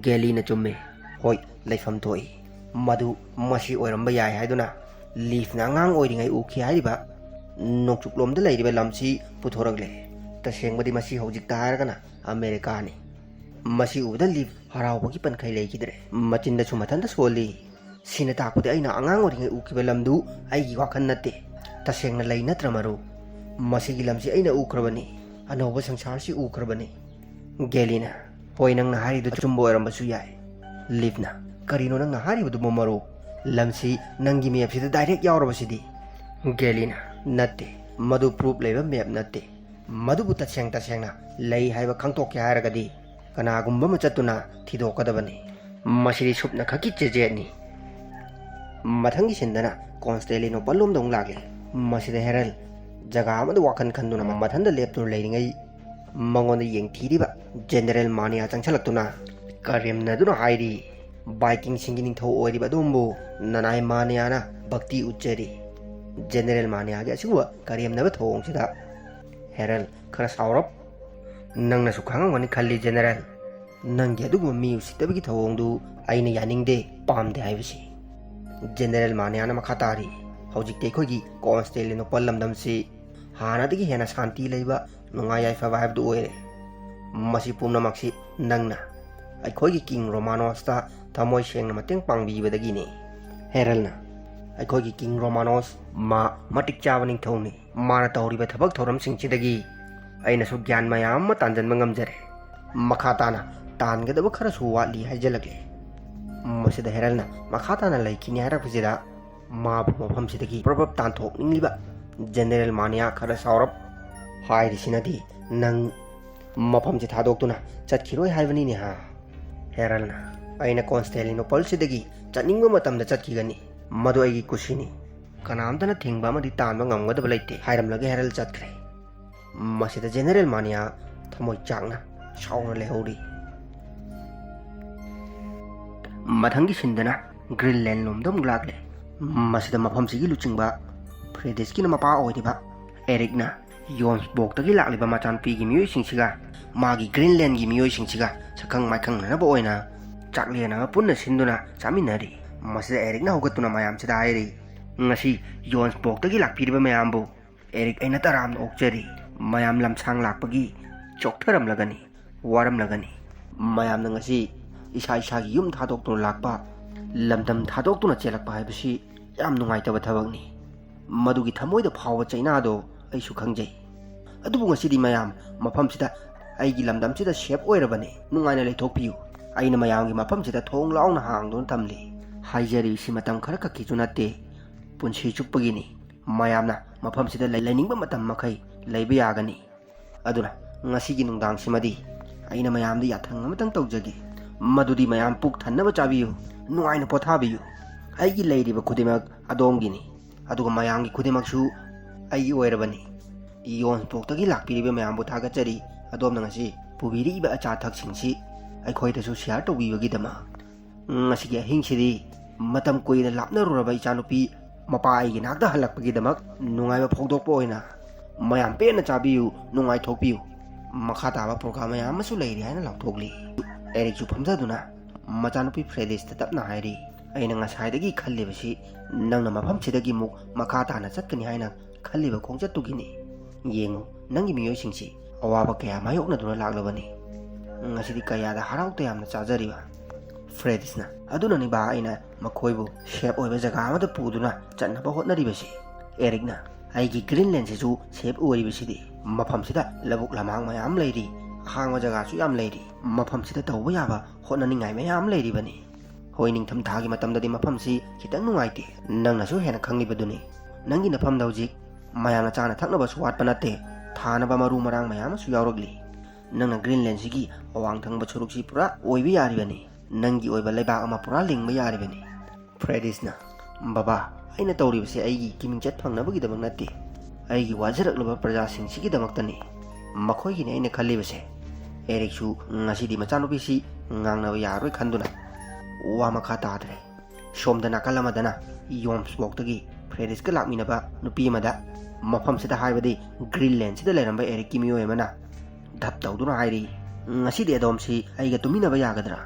ꯒꯦꯂꯤꯅ, "ꯆꯨꯝꯃꯤ꯫ ꯍꯣꯏ, ꯂꯩꯐꯝ ꯊꯣꯛꯏ꯫ ꯃꯗꯨ ꯃꯁꯤ ꯑꯣꯏꯔꯝꯕ ꯌꯥꯏ" ꯍꯥꯏꯗꯨꯅ ꯂꯤꯐꯅ ꯑꯉꯥꯡ ꯑꯣꯏꯔꯤꯉꯩ ꯎꯈꯤ ꯍꯥꯏꯔꯤꯕ ꯅꯣꯡꯆꯨꯞꯂꯣꯝꯗ ꯂꯩꯔꯤꯕ ꯂꯝꯁꯤ ꯄꯨꯊꯣꯔꯛꯂꯦ꯫ ꯇꯁꯦꯡꯕꯗꯤ ꯃꯁꯤ ꯍꯧꯖꯤꯛꯇ ꯍꯥꯏꯔꯒꯅ ꯑꯃꯦꯔꯤꯀꯥꯅꯤ꯫ ꯃꯁꯤ ꯎꯕꯗ ꯂꯤꯐ ꯍꯔꯥꯎꯕꯒꯤ ꯄꯟꯈꯩ ꯂꯩꯈꯤꯗ꯭ꯔꯦ꯫ ꯃꯆꯤꯟꯗꯁꯨ ꯃꯊꯟꯇ ꯁꯣꯜꯂꯤ꯫ "ꯁꯤꯅ ꯇꯥꯛꯄꯗꯤ ꯑꯩꯅ ꯑꯉꯥꯡ ꯑꯣꯏꯔꯤꯉꯩ ꯎꯈꯤꯕ ꯂꯝꯗꯨ ꯑꯩꯒꯤ ꯋꯥꯈꯜ ꯅꯠꯇꯦ꯫ ꯇꯁꯦꯡꯅ ꯂꯩ ꯅꯠꯇ꯭ꯔ, ꯃꯔꯨꯞ? ꯃꯁꯤꯒꯤ ꯂꯝꯁꯤ ꯑꯩꯅ ꯎꯈ꯭ꯔꯕꯅꯤ꯫ ꯑꯅꯧꯕ ꯁꯪꯁꯥꯔꯁꯤ ꯎꯈ꯭ꯔꯕꯅꯤ꯫" ꯒꯦꯂꯤꯅ, ꯍꯣꯏ, ꯅꯪꯅ ꯍꯥꯏꯔꯤꯗꯨ ꯑꯆꯨꯝꯕ ꯑꯣꯏꯔꯝꯕꯁꯨ ꯌꯥꯏ꯫ ꯂꯤꯞꯅ, ꯀꯔꯤꯅꯣ ꯅꯪꯅ ꯍꯥꯏꯔꯤꯕꯗꯨꯕꯨ, ꯃꯔꯨꯞ? ꯂꯝꯁꯤ ꯅꯪꯒꯤ ꯃꯦꯞꯁꯤꯗ ꯗꯥꯏꯔꯦꯛ ꯌꯥꯎꯔꯕꯁꯤꯗꯤ? ꯒꯦꯂꯤꯅ, ꯅꯠꯇꯦ, ꯃꯗꯨ ꯄ꯭ꯔꯨꯞ ꯂꯩꯕ ꯃꯦꯞ ꯅꯠꯇꯦ꯫ ꯃꯗꯨꯕꯨ ꯇꯁꯦꯡ ꯇꯁꯦꯡꯅ ꯂꯩ ꯍꯥꯏꯕ ꯈꯪꯗꯣꯛꯀꯦ ꯍꯥꯏꯔꯒꯗꯤ ꯀꯅꯥꯒꯨꯝꯕ ꯑꯃ ꯆꯠꯇꯨꯅ ꯊꯤꯗꯣꯛꯀꯗꯕꯅꯤ꯫ ꯃꯁꯤꯗꯤ ꯁꯨꯞꯅ ꯈꯛꯀꯤ ꯆꯦꯖꯦꯠꯅꯤ꯫ ꯃꯊꯪꯒꯤ ꯁꯤꯟꯗꯅ ꯀꯣꯟꯁꯇꯦꯂꯤꯅꯣꯄꯜ ꯂꯣꯝꯗ ꯑꯃꯨꯛ ꯂꯥꯛꯂꯦ꯫ ꯃꯁꯤꯗ ꯍꯦꯔꯜ ꯖꯒꯥ ꯑꯃꯗ ꯋꯥꯈꯜ ꯈꯟꯗꯨꯅ ꯃꯊꯟꯇ ꯂꯦꯞꯇꯨꯅ ꯂꯩꯔꯤꯉꯩ, ꯃꯉꯣꯟꯗ ꯌꯦꯡꯊꯤꯔꯤꯕ ꯖꯦꯅꯦꯔꯦꯜ ꯃꯥꯅꯤꯌꯥ ꯆꯪꯁꯤꯜꯂꯛꯇꯨꯅ ꯀꯔꯦꯝꯅꯗꯨꯅ ꯍꯥꯏꯔꯤ, "ꯚꯥꯏꯀꯤꯡꯁꯤꯡꯒꯤ ꯅꯤꯡꯊꯧ ꯑꯣꯏꯔꯤꯕ ꯑꯗꯣꯝꯕꯨ ꯅꯅꯥꯏ ꯃꯥꯅꯤꯌꯥꯅ ꯚꯛꯇꯤ ꯎꯠꯆꯔꯤ꯫" ꯖꯦꯅꯦꯔꯦꯜ ꯃꯥꯅꯤꯌꯥꯒꯤ ꯑꯁꯤꯒꯨꯝꯕ ꯀꯔꯦꯝꯅꯕ ꯊꯧꯑꯣꯡꯁꯤꯗ ꯍꯦꯔꯜ ꯈꯔ ꯁꯥꯎꯔꯞ, "ꯅꯪꯅꯁꯨ ꯈꯪꯉꯝꯒꯅꯤ ꯈꯜꯂꯤ, ꯖꯦꯅꯦꯔꯦꯜ꯫ ꯅꯪꯒꯤ ꯑꯗꯨꯒꯨꯝꯕ ꯃꯤ ꯎꯁꯤꯠꯇꯕꯒꯤ ꯊꯧꯑꯣꯡꯗꯨ ꯑꯩꯅ ꯌꯥꯅꯤꯡꯗꯦ, ꯄꯥꯝꯗꯦ ꯍꯥꯏꯕꯁꯤ꯫" ꯖꯦꯅꯦꯔꯦꯜ ꯃꯥꯅꯤꯌꯥꯅ ꯃꯈꯥ ꯇꯥꯔꯤ, "ꯍꯧꯖꯤꯛꯇꯤ ꯑꯩꯈꯣꯏꯒꯤ ꯀꯣꯟꯁꯇꯦꯂꯤꯅꯣꯄꯜ ꯂꯝꯗꯝꯁꯤ ꯍꯥꯟꯅꯗꯒꯤ ꯍꯦꯟꯅ ꯁꯥꯟꯇꯤ ꯂꯩꯕ, ꯅꯨꯡꯉꯥꯏ ꯌꯥꯏꯐꯕ ꯍꯥꯏꯕꯗꯨ ꯑꯣꯏꯔꯦ꯫ ꯃꯁꯤ ꯄꯨꯝꯅꯃꯛꯁꯤ ꯅꯪꯅ ꯑꯩꯈꯣꯏꯒꯤ ꯀꯤꯡ ꯔꯣꯃꯥꯅꯣꯁꯇ ꯊꯃꯣꯏ ꯁꯦꯡꯅ ꯃꯇꯦꯡ ꯄꯥꯡꯕꯤꯕꯗꯒꯤꯅꯤ꯫" ꯍꯦꯔꯜꯅ, "ꯑꯩꯈꯣꯏꯒꯤ ꯀꯤꯡ ꯔꯣꯃꯥꯅꯣꯁ ꯃꯥ ꯃꯇꯤꯛ ꯆꯥꯕ ꯅꯤꯡꯊꯧꯅꯤ꯫ ꯃꯥꯅ ꯇꯧꯔꯤꯕ ꯊꯕꯛ ꯊꯧꯔꯝꯁꯤꯡꯁꯤꯗꯒꯤ ꯑꯩꯅꯁꯨ ꯒ꯭ꯌꯥꯟ ꯃꯌꯥꯝ ꯑꯃ ꯇꯥꯟꯖꯟꯕ ꯉꯝꯖꯔꯦ꯫ ꯃꯈꯥ ꯇꯥꯅ ꯇꯥꯟꯒꯗꯕ ꯈꯔꯁꯨ ꯋꯥꯠꯂꯤ" ꯍꯥꯏꯖꯜꯂꯛꯂꯦ꯫ ꯃꯁꯤꯗ ꯍꯦꯔꯜꯅ ꯃꯈꯥ ꯇꯥꯅ ꯂꯩꯈꯤꯅꯤ ꯍꯥꯏꯔꯛꯄꯁꯤꯗ, ꯃꯥꯕꯨ ꯃꯐꯝꯁꯤꯗꯒꯤ ꯄ꯭ꯔꯞ ꯄ꯭ꯔꯞ ꯇꯥꯟꯊꯣꯛꯅꯤꯡꯂꯤꯕ ꯖꯦꯅꯦꯔꯦꯜ ꯃꯥꯅꯤꯌꯥ ꯈꯔ ꯁꯥꯎꯔꯞ, "ꯍꯥꯏꯔꯤꯁꯤꯅꯗꯤ ꯅꯪ ꯃꯐꯝꯁꯤ ꯊꯥꯗꯣꯛꯇꯨꯅ ꯆꯠꯈꯤꯔꯣꯏ ꯍꯥꯏꯕꯅꯤꯅꯦ ꯍꯥ?" ꯍꯦꯔꯜꯅ, "ꯑꯩꯅ ꯀꯣꯟꯁꯇꯦꯂꯤꯅꯣꯄꯜꯁꯤꯗꯒꯤ ꯆꯠꯅꯤꯡꯕ ꯃꯇꯝꯗ ꯆꯠꯈꯤꯒꯅꯤ꯫ ꯃꯗꯨ ꯑꯩꯒꯤ ꯀꯨꯁꯤꯅꯤ꯫ ꯀꯅꯥꯝꯇꯅ ꯊꯤꯡꯕ ꯑꯃꯗꯤ ꯇꯥꯟꯕ ꯉꯝꯒꯗꯕ ꯂꯩꯇꯦ" ꯍꯥꯏꯔꯝꯂꯒ ꯍꯦꯔꯜ ꯆꯠꯈ꯭ꯔꯦ꯫ ꯃꯁꯤꯗ ꯖꯦꯅꯦꯔꯦꯜ ꯃꯥꯅꯤꯌꯥ ꯊꯃꯣꯏ ꯆꯥꯛꯅ ꯁꯥꯎꯅ ꯂꯩꯍꯧꯔꯤ꯫ ꯃꯊꯪꯒꯤ ꯁꯤꯟꯗꯅ ꯒ꯭ꯔꯤꯟꯂꯦꯟ ꯂꯣꯝꯗ ꯑꯃꯨꯛ ꯂꯥꯛꯂꯦ꯫ ꯃꯁꯤꯗ ꯃꯐꯝꯁꯤꯒꯤ ꯂꯨꯆꯤꯡꯕ ꯐ꯭ꯔꯦꯗꯤꯁꯀꯤꯅ ꯃꯄꯥ ꯑꯣꯏꯔꯤꯕ ꯑꯦꯔꯤꯛꯅ ꯌꯣꯟꯁꯕꯣꯛꯇꯒꯤ ꯂꯥꯛꯂꯤꯕ ꯃꯆꯥꯅꯨꯄꯤꯒꯤ ꯃꯤꯑꯣꯏꯁꯤꯡꯁꯤꯒ ꯃꯥꯒꯤ ꯒ꯭ꯔꯤꯟꯂꯦꯟꯒꯤ ꯃꯤꯑꯣꯏꯁꯤꯡꯁꯤꯒ ꯁꯛꯈꯪ ꯃꯥꯏꯈꯪꯅꯅꯕ ꯑꯣꯏꯅ ꯆꯥꯛꯂꯦꯟ ꯑꯃ ꯄꯨꯟꯅ ꯁꯤꯟꯗꯨꯅ ꯆꯥꯃꯤꯟꯅꯔꯤ꯫ ꯃꯁꯤꯗ ꯑꯦꯔꯤꯛꯅ ꯍꯧꯒꯠꯇꯨꯅ ꯃꯌꯥꯝꯁꯤꯗ ꯍꯥꯏꯔꯤ, "ꯉꯁꯤ ꯌꯣꯟꯁꯕꯣꯛꯇꯒꯤ ꯂꯥꯛꯄꯤꯔꯤꯕ ꯃꯌꯥꯝꯕꯨ ꯑꯦꯔꯤꯛ ꯑꯩꯅ ꯇꯔꯥꯝꯅ ꯑꯣꯛꯆꯔꯤ꯫ ꯃꯌꯥꯝ ꯂꯝꯁꯥꯡ ꯂꯥꯛꯄꯒꯤ ꯆꯣꯛꯊꯔꯝꯂꯒꯅꯤ, ꯋꯥꯔꯝꯂꯒꯅꯤ꯫ ꯃꯌꯥꯝꯅ ꯉꯁꯤ ꯏꯁꯥ ꯏꯁꯥꯒꯤ ꯌꯨꯝ ꯊꯥꯗꯣꯛꯇꯨꯅ ꯂꯥꯛꯄ, ꯂꯝꯗꯝ ꯊꯥꯗꯣꯛꯇꯨꯅ ꯆꯦꯜꯂꯛꯄ ꯍꯥꯏꯕꯁꯤ ꯌꯥꯝ ꯅꯨꯡꯉꯥꯏꯇꯕ ꯊꯕꯛꯅꯤ꯫ ꯃꯗꯨꯒꯤ ꯊꯃꯣꯏꯗ ꯐꯥꯎꯕ ꯆꯩꯅꯥꯗꯣ ꯑꯩꯁꯨ ꯈꯪꯖꯩ꯫ ꯑꯗꯨꯕꯨ ꯉꯁꯤꯗꯤ ꯃꯌꯥꯝ ꯃꯐꯝꯁꯤꯗ ꯑꯩꯒꯤ ꯂꯝꯗꯝꯁꯤꯗ ꯁꯦꯐ ꯑꯣꯏꯔꯕꯅꯤ, ꯅꯨꯡꯉꯥꯏꯅ ꯂꯩꯊꯣꯛꯄꯤꯌꯨ꯫ ꯑꯩꯅ ꯃꯌꯥꯝꯒꯤ ꯃꯐꯝꯁꯤꯗ ꯊꯣꯡ ꯂꯥꯎꯅ ꯍꯥꯡꯗꯨꯅ ꯊꯝꯂꯤ꯫ ꯍꯥꯏꯖꯔꯤꯕꯁꯤ ꯃꯇꯝ ꯈꯔ ꯈꯛꯀꯤꯁꯨ ꯅꯠꯇꯦ, ꯄꯨꯟꯁꯤ ꯆꯨꯞꯄꯒꯤꯅꯤ꯫ ꯃꯌꯥꯝꯅ ꯃꯐꯝꯁꯤꯗ ꯂꯩ-, ꯂꯩꯅꯤꯡꯕ ꯃꯇꯝ ꯃꯈꯩ ꯂꯩꯕ ꯌꯥꯒꯅꯤ꯫ ꯑꯗꯨꯅ ꯉꯁꯤꯒꯤ ꯅꯨꯡꯗꯥꯡꯁꯤꯃꯗꯤ ꯑꯩꯅ ꯃꯌꯥꯝꯗ ꯌꯥꯊꯪ ꯑꯃꯇꯪ ꯇꯧꯖꯒꯦ, ꯃꯗꯨꯗꯤ ꯃꯌꯥꯝ ꯄꯨꯛ ꯊꯟꯅꯕ ꯆꯥꯕꯤꯌꯨ, ꯅꯨꯡꯉꯥꯏꯅ ꯄꯣꯊꯥꯕꯤꯌꯨ꯫ ꯑꯩꯒꯤ ꯂꯩꯔꯤꯕ ꯈꯨꯗꯤꯡꯃꯛ ꯑꯗꯣꯝꯒꯤꯅꯤ, ꯑꯗꯨꯒ ꯃꯌꯥꯝꯒꯤ ꯈꯨꯗꯤꯡꯃꯛꯁꯨ ꯑꯩꯒꯤ ꯑꯣꯏꯔꯕꯅꯤ꯫ ꯌꯣꯟꯄꯣꯛꯇꯒꯤ ꯂꯥꯛꯄꯤꯔꯤꯕ ꯃꯌꯥꯝꯕꯨ ꯊꯥꯒꯠꯆꯔꯤ꯫ ꯑꯗꯣꯝꯅ ꯉꯁꯤ ꯄꯨꯕꯤꯔꯛꯏꯕ ꯑꯆꯥ ꯑꯊꯛꯁꯤꯡꯁꯤ ꯑꯩꯈꯣꯏꯗꯁꯨ ꯁꯤꯌꯥꯔ ꯇꯧꯕꯤꯕꯒꯤꯗꯃꯛ꯫ ꯉꯁꯤꯒꯤ ꯑꯍꯤꯡꯁꯤꯗꯤ ꯃꯇꯝ ꯀꯨꯏꯅ ꯂꯥꯞꯅꯔꯨꯔꯕ ꯏꯆꯥꯅꯨꯄꯤ ꯃꯄꯥ ꯑꯩꯒꯤ ꯅꯥꯛꯇ ꯍꯜꯂꯛꯄꯒꯤꯗꯃꯛ ꯅꯨꯡꯉꯥꯏꯕ ꯐꯣꯡꯗꯣꯛꯄ ꯑꯣꯏꯅ ꯃꯌꯥꯝ ꯄꯦꯟꯅ ꯆꯥꯕꯤꯌꯨ, ꯅꯨꯡꯉꯥꯏꯊꯣꯛꯄꯤꯌꯨ꯫ ꯃꯈꯥ ꯇꯥꯕ ꯄ꯭ꯔꯣꯒ꯭ꯔꯥꯝ ꯃꯌꯥꯝ ꯑꯃꯁꯨ ꯂꯩꯔꯤ ꯍꯥꯏꯅ ꯂꯥꯎꯊꯣꯛꯂꯤ꯫ ꯑꯦꯔꯤꯛꯁꯨ ꯐꯝꯖꯗꯨꯅ ꯃꯆꯥꯅꯨꯄꯤ ꯐ꯭ꯔꯦꯗꯤꯁꯇ ꯇꯞꯅ ꯍꯥꯏꯔꯤ, "ꯑꯩꯅ ꯉꯁꯥꯏꯗꯒꯤ ꯈꯜꯂꯤꯕꯁꯤ ꯅꯪꯅ ꯃꯐꯝꯁꯤꯗꯒꯤ ꯑꯃꯨꯛ ꯃꯈꯥ ꯇꯥꯅ ꯆꯠꯀꯅꯤ ꯍꯥꯏꯅ ꯈꯜꯂꯤꯕ ꯈꯣꯡꯆꯠꯇꯨꯒꯤꯅꯤ꯫ ꯌꯦꯡꯉꯨ, ꯅꯪꯒꯤ ꯃꯤꯑꯣꯏꯁꯤꯡꯁꯤ ꯑꯋꯥꯕ ꯀꯌꯥ ꯃꯥꯌꯣꯛꯅꯗꯨꯅ ꯂꯥꯛꯂꯕꯅꯤ꯫ ꯉꯁꯤꯗꯤ ꯀꯌꯥꯗ ꯍꯔꯥꯎ ꯇꯌꯥꯝꯅ ꯆꯥꯖꯔꯤꯕ!" ꯐ꯭ꯔꯦꯗꯤꯁꯅ, "ꯑꯗꯨꯅꯅꯤ ꯕꯥ, ꯑꯩꯅ ꯃꯈꯣꯏꯕꯨ ꯁꯦꯐ ꯑꯣꯏꯕ ꯖꯒꯥ ꯑꯃꯗ ꯄꯨꯗꯨꯅ ꯆꯠꯅꯕ ꯍꯣꯠꯅꯔꯤꯕꯁꯤ꯫" ꯑꯦꯔꯤꯛꯅ, "ꯑꯩꯒꯤ ꯒ꯭ꯔꯤꯟꯂꯦꯟꯁꯤꯁꯨ ꯁꯦꯐ ꯑꯣꯏꯔꯤꯕꯁꯤꯗꯤ꯫ ꯃꯐꯝꯁꯤꯗ ꯂꯧꯕꯨꯛ ꯂꯝꯍꯥꯡ ꯃꯌꯥꯝ ꯂꯩꯔꯤ, ꯑꯍꯥꯡꯕ ꯖꯒꯥꯁꯨ ꯌꯥꯝ ꯂꯩꯔꯤ꯫ ꯃꯐꯝꯁꯤꯗ ꯇꯧꯕ ꯌꯥꯕ ꯍꯣꯠꯅꯅꯤꯡꯉꯥꯏ ꯃꯌꯥꯝ ꯂꯩꯔꯤꯕꯅꯤ꯫" "ꯍꯣꯏ, ꯅꯤꯡꯊꯝ ꯊꯥꯒꯤ ꯃꯇꯝꯗꯗꯤ ꯃꯐꯝꯁꯤ ꯈꯤꯇꯪ ꯅꯨꯡꯉꯥꯏꯇꯦ, ꯅꯪꯅꯁꯨ ꯍꯦꯟꯅ ꯈꯪꯂꯤꯕꯗꯨꯅꯤ꯫ ꯅꯪꯒꯤ ꯅꯐꯝꯗ ꯍꯧꯖꯤꯛ ꯃꯌꯥꯝꯅ ꯆꯥꯅ ꯊꯛꯅꯕꯁꯨ ꯋꯥꯠꯄ ꯅꯠꯇꯦ, ꯊꯥꯅꯕ ꯃꯔꯨ ꯃꯔꯥꯡ ꯃꯌꯥꯝ ꯑꯃꯁꯨ ꯌꯥꯎꯔꯛꯂꯤ꯫ ꯅꯪꯅ ꯒ꯭ꯔꯤꯟꯂꯦꯟꯁꯤꯒꯤ ꯑꯋꯥꯡ ꯊꯪꯕ ꯁꯔꯨꯛꯁꯤ ꯄꯨꯔꯥ ꯑꯣꯏꯕ ꯌꯥꯔꯤꯕꯅꯤ, ꯅꯪꯒꯤ ꯑꯣꯏꯕ ꯂꯩꯕꯥꯛ ꯑꯃ ꯄꯨꯔꯥ ꯂꯤꯡꯕ ꯌꯥꯔꯤꯕꯅꯤ꯫" ꯐ꯭ꯔꯦꯗꯤꯁꯅ, "ꯕꯕꯥ, ꯑꯩꯅ ꯇꯧꯔꯤꯕꯁꯤ ꯑꯩꯒꯤ ꯀꯤꯃꯤꯡꯆꯠ ꯐꯪꯅꯕꯒꯤꯗꯃꯛ ꯅꯠꯇꯦ, ꯑꯩꯒꯤ ꯋꯥꯖꯔꯛꯂꯕ ꯄ꯭ꯔꯖꯥꯁꯤꯡꯁꯤꯒꯤꯗꯃꯛꯇꯅꯤ꯫ ꯃꯈꯣꯏꯒꯤꯅꯤ ꯑꯩꯅ ꯈꯜꯂꯤꯕꯁꯦ꯫" ꯑꯦꯔꯤꯛꯁꯨ ꯉꯁꯤꯗꯤ ꯃꯆꯥꯅꯨꯄꯤꯁꯤ ꯉꯥꯡꯅꯕ ꯌꯥꯔꯔꯣꯏ ꯈꯟꯗꯨꯅ ꯋꯥ ꯃꯈꯥ ꯇꯥꯗ꯭ꯔꯦ꯫ ꯁꯣꯝꯗ ꯅꯥꯀꯜ ꯑꯃꯗꯅ ꯌꯣꯝꯁꯕꯣꯛꯇꯒꯤ ꯐ꯭ꯔꯦꯗꯤꯁꯀ ꯂꯥꯛꯃꯤꯟꯅꯕ ꯅꯨꯄꯤ ꯑꯃꯗ, ꯃꯐꯝꯁꯤꯗ ꯍꯥꯏꯕꯗꯤ ꯒ꯭ꯔꯤꯟꯂꯦꯟꯁꯤꯗ ꯂꯩꯔꯝꯕ ꯑꯦꯔꯤꯛꯀꯤ ꯃꯤꯑꯣꯏ ꯑꯃꯅ ꯙꯞ ꯇꯧꯗꯨꯅ ꯍꯥꯏꯔꯤ, "ꯉꯁꯤꯗꯤ ꯑꯗꯣꯝꯁꯤ ꯑꯩꯒ ꯇꯨꯃꯤꯟꯅꯕ ꯌꯥꯒꯗ꯭ꯔꯥ?"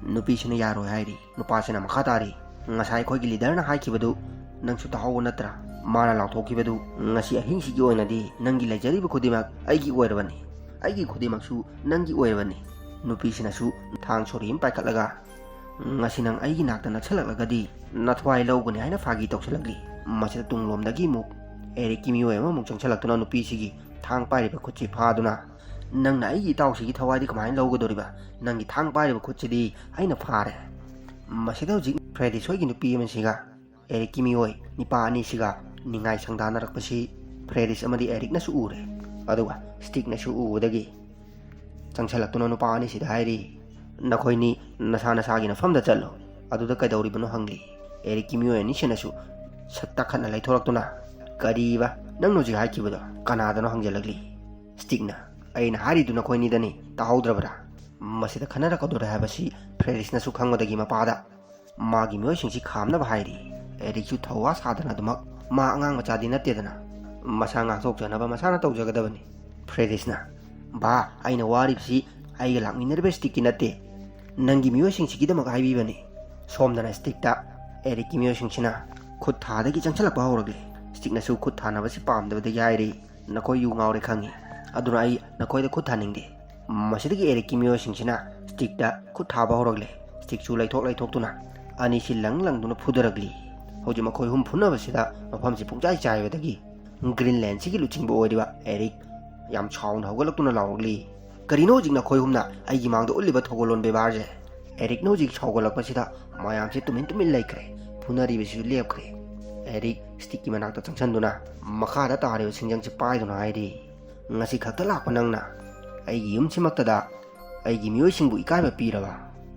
ꯅꯨꯄꯤꯁꯤꯅ ꯌꯥꯔꯣꯏ ꯍꯥꯏꯔꯤ꯫ ꯅꯨꯄꯥꯁꯤꯅ ꯃꯈꯥ ꯇꯥꯔꯤ, "ꯉꯁꯥꯏ ꯑꯩꯈꯣꯏꯒꯤ ꯂꯤꯗꯔꯅ ꯍꯥꯏꯈꯤꯕꯗꯨ ꯅꯪꯁꯨ ꯇꯥꯍꯧꯕ ꯅꯠꯇ꯭ꯔꯥ? ꯃꯥꯅ ꯂꯥꯎꯊꯣꯛꯈꯤꯕꯗꯨ, 'ꯉꯁꯤ ꯑꯍꯤꯡꯁꯤꯒꯤ ꯑꯣꯏꯅꯗꯤ ꯅꯪꯒꯤ ꯂꯩꯖꯔꯤꯕ ꯈꯨꯗꯤꯡꯃꯛ ꯑꯩꯒꯤ ꯑꯣꯏꯔꯕꯅꯤ, ꯑꯩꯒꯤ ꯈꯨꯗꯤꯡꯃꯛꯁꯨ ꯅꯪꯒꯤ ꯑꯣꯏꯔꯕꯅꯤ.'" ꯅꯨꯄꯤꯁꯤꯅꯁꯨ ꯊꯥꯡ ꯁꯣꯔꯤ ꯑꯃ ꯄꯥꯏꯈꯠꯂꯒ, "ꯉꯁꯤ ꯅꯪ ꯑꯩꯒꯤ ꯅꯥꯛꯇ ꯅꯛꯁꯜꯂꯛꯂꯒꯗꯤ ꯅꯊ꯭ꯋꯥꯏ ꯂꯧꯒꯅꯤ" ꯍꯥꯏꯅ ꯐꯥꯒꯤ ꯇꯧꯁꯤꯜꯂꯛꯂꯤ꯫ ꯃꯁꯤꯗ ꯇꯨꯡꯂꯣꯝꯗꯒꯤ ꯑꯃꯨꯛ ꯑꯦꯔꯤꯛꯀꯤ ꯃꯤꯑꯣꯏ ꯑꯃꯃꯨꯛ ꯆꯪꯁꯤꯜꯂꯛꯇꯨꯅ ꯅꯨꯄꯤꯁꯤꯒꯤ ꯊꯥꯡ ꯄꯥꯏꯔꯤꯕ ꯈꯨꯠꯁꯤ ꯐꯥꯗꯨꯅ, "ꯅꯪꯅ ꯑꯩꯒꯤ ꯏꯇꯥꯎꯁꯤꯒꯤ ꯊꯋꯥꯏꯗꯤ ꯀꯃꯥꯏꯅ ꯂꯧꯒꯗꯧꯔꯤꯕ? ꯅꯪꯒꯤ ꯊꯥꯡ ꯄꯥꯏꯔꯤꯕ ꯈꯨꯠꯁꯤꯗꯤ ꯑꯩꯅ ꯐꯥꯔꯦ"꯫ ꯃꯁꯤꯗ ꯍꯧꯖꯤꯛ ꯐ꯭ꯔꯦꯗꯤꯁ ꯍꯣꯏꯒꯤ ꯅꯨꯄꯤ ꯑꯃꯁꯤꯒ ꯑꯦꯔꯤꯛꯀꯤ ꯃꯤꯑꯣꯏ ꯅꯤꯄꯥ ꯑꯅꯤꯁꯤꯒ ꯅꯤꯡꯉꯥꯏ ꯁꯪꯗꯥꯅꯔꯛꯄꯁꯤ ꯐ꯭ꯔꯦꯗꯤꯁ ꯑꯃꯗꯤ ꯑꯦꯔꯤꯛꯅꯁꯨ ꯎꯔꯦ꯫ ꯑꯗꯨꯒ ꯁ꯭ꯇꯤꯛꯅꯁꯨ ꯎꯕꯗꯒꯤ ꯆꯪꯁꯜꯂꯛꯇꯨꯅ ꯅꯨꯄꯥ ꯑꯅꯤꯁꯤꯗ ꯍꯥꯏꯔꯤ, "ꯅꯈꯣꯏꯅꯤ ꯅꯁꯥ ꯅꯁꯥꯒꯤ ꯅꯐꯝꯗ ꯆꯠꯂꯣ꯫ ꯑꯗꯨꯗ ꯀꯩꯗꯧꯔꯤꯕꯅꯣ?" ꯍꯪꯂꯤ꯫ ꯑꯦꯔꯤꯛꯀꯤ ꯃꯤꯑꯣꯏ ꯑꯅꯤꯁꯤꯅꯁꯨ ꯁꯠ ꯇꯛꯈꯠꯅ ꯂꯩꯊꯣꯔꯛꯇꯨꯅ, "ꯀꯔꯤꯕ? ꯅꯪꯅ ꯍꯧꯖꯤꯛ ꯍꯥꯏꯈꯤꯕꯗꯣ ꯀꯅꯥꯗꯅꯣ?" ꯍꯪꯖꯜꯂꯛꯂꯤ꯫ ꯁ꯭ꯇꯤꯛꯅ, "ꯑꯩꯅ ꯍꯥꯏꯔꯤꯗꯨ ꯅꯈꯣꯏꯅꯤꯗꯅꯤ, ꯇꯥꯍꯧꯗ꯭ꯔꯕ꯭ꯔꯥ?" ꯃꯁꯤꯗ ꯈꯟꯅꯔꯛꯀꯗꯧꯔꯦ ꯍꯥꯏꯕꯁꯤ ꯐ꯭ꯔꯦꯗꯤꯁꯅꯁꯨ ꯈꯪꯕꯗꯒꯤ ꯃꯄꯥꯗ ꯃꯥꯒꯤ ꯃꯤꯑꯣꯏꯁꯤꯡꯁꯤ ꯈꯥꯝꯅꯕ ꯍꯥꯏꯔꯤ꯫ ꯑꯦꯔꯤꯛꯁꯨ ꯊꯧꯋꯥ ꯁꯥꯗꯅ ꯑꯗꯨꯃꯛ ꯃꯥ ꯑꯉꯥꯡ ꯃꯆꯥꯗꯤ ꯅꯠꯇꯦꯗꯅ, ꯃꯁꯥ ꯉꯥꯛꯊꯣꯛꯆꯅꯕ ꯃꯁꯥꯅ ꯇꯧꯖꯒꯗꯕꯅꯤ꯫ ꯐ꯭ꯔꯦꯗꯤꯁꯅ, "ꯚꯥ, ꯑꯩꯅ ꯋꯥꯔꯤꯕꯁꯤ ꯑꯩꯒ ꯂꯥꯛꯃꯤꯟꯅꯔꯤꯕ ꯁ꯭ꯇꯤꯛꯀꯤ ꯅꯠꯇꯦ, ꯅꯪꯒꯤ ꯃꯤꯑꯣꯏꯁꯤꯡꯁꯤꯒꯤꯗꯃꯛ ꯍꯥꯏꯕꯤꯕꯅꯤ"꯫ ꯁꯣꯝꯗꯅ ꯁ꯭ꯇꯤꯛꯇ ꯑꯦꯔꯤꯛꯀꯤ ꯃꯤꯑꯣꯏꯁꯤꯡꯁꯤꯅ ꯈꯨꯠ ꯊꯥꯗꯒꯤ ꯆꯪꯁꯤꯜꯂꯛꯄ ꯍꯧꯔꯛꯂꯤ꯫ ꯁ꯭ꯇꯤꯛꯅꯁꯨ ꯈꯨꯠ ꯊꯥꯅꯕꯁꯤ ꯄꯥꯝꯗꯕꯗꯒꯤ ꯍꯥꯏꯔꯤ, "ꯅꯈꯣꯏ ꯌꯨ ꯉꯥꯎꯔꯦ ꯈꯪꯉꯤ, ꯑꯗꯨꯅ ꯑꯩ ꯅꯈꯣꯏꯗ ꯈꯨꯠ ꯊꯥꯅꯤꯡꯗꯦ"꯫ ꯃꯁꯤꯗꯒꯤ ꯑꯦꯔꯤꯛꯀꯤ ꯃꯤꯑꯣꯏꯁꯤꯡꯁꯤꯅ ꯁ꯭ꯇꯤꯛꯇ ꯈꯨꯠ ꯊꯥꯕ ꯍꯧꯔꯛꯂꯦ꯫ ꯁ꯭ꯇꯤꯛꯁꯨ ꯂꯩꯊꯣꯛ ꯂꯩꯊꯣꯛꯇꯨꯅ ꯑꯅꯤꯁꯤ ꯂꯪ ꯂꯪꯗꯨꯅ ꯐꯨꯗꯔꯛꯂꯤ꯫ ꯍꯧꯖꯤꯛ ꯃꯈꯣꯏ ꯑꯍꯨꯝ ꯐꯨꯅꯕꯁꯤꯗ ꯃꯐꯝꯁꯤ ꯄꯨꯡꯆꯥꯏ ꯆꯥꯏꯕꯗꯒꯤ ꯒ꯭ꯔꯤꯟꯂꯦꯟꯁꯤꯒꯤ ꯂꯨꯆꯤꯡꯕ ꯑꯣꯏꯔꯤꯕ ꯑꯦꯔꯤꯛ ꯌꯥꯝ ꯁꯥꯎꯅ ꯍꯧꯒꯠꯂꯛꯇꯨꯅ ꯂꯥꯎꯔꯛꯂꯤ, "ꯀꯔꯤꯅꯣ ꯍꯧꯖꯤꯛ ꯅꯈꯣꯏ ꯑꯍꯨꯝꯅ ꯑꯩꯒꯤ ꯃꯥꯡꯗ ꯎꯠꯂꯤꯕ ꯊꯧꯒꯜꯂꯣꯟ ꯕꯦꯕꯥꯔꯁꯦ?" ꯑꯦꯔꯤꯛꯅ ꯍꯧꯖꯤꯛ ꯁꯥꯎꯒꯠꯂꯛꯄꯁꯤꯗ ꯃꯌꯥꯝꯁꯤ ꯇꯨꯃꯤꯟ ꯇꯨꯃꯤꯟ ꯂꯩꯈ꯭ꯔꯦ꯫ ꯐꯨꯅꯔꯤꯕꯁꯤꯁꯨ ꯂꯦꯞꯈ꯭ꯔꯦ꯫ ꯑꯦꯔꯤꯛ ꯁ꯭ꯇꯤꯛꯀꯤ ꯃꯅꯥꯛꯇ ꯆꯪꯁꯤꯟꯗꯨꯅ ꯃꯈꯥꯗ ꯇꯥꯔꯤꯕ ꯁꯤꯡꯖꯪꯁꯤ ꯄꯥꯏꯗꯨꯅ ꯍꯥꯏꯔꯤ, "ꯉꯁꯤ ꯈꯛꯇ ꯂꯥꯛꯄ ꯅꯪꯅ ꯑꯩꯒꯤ ꯌꯨꯝꯁꯤꯃꯛꯇꯗ ꯑꯩꯒꯤ ꯃꯤꯑꯣꯏꯁꯤꯡꯕꯨ ꯏꯀꯥꯏꯕ ꯄꯤꯔꯕ?"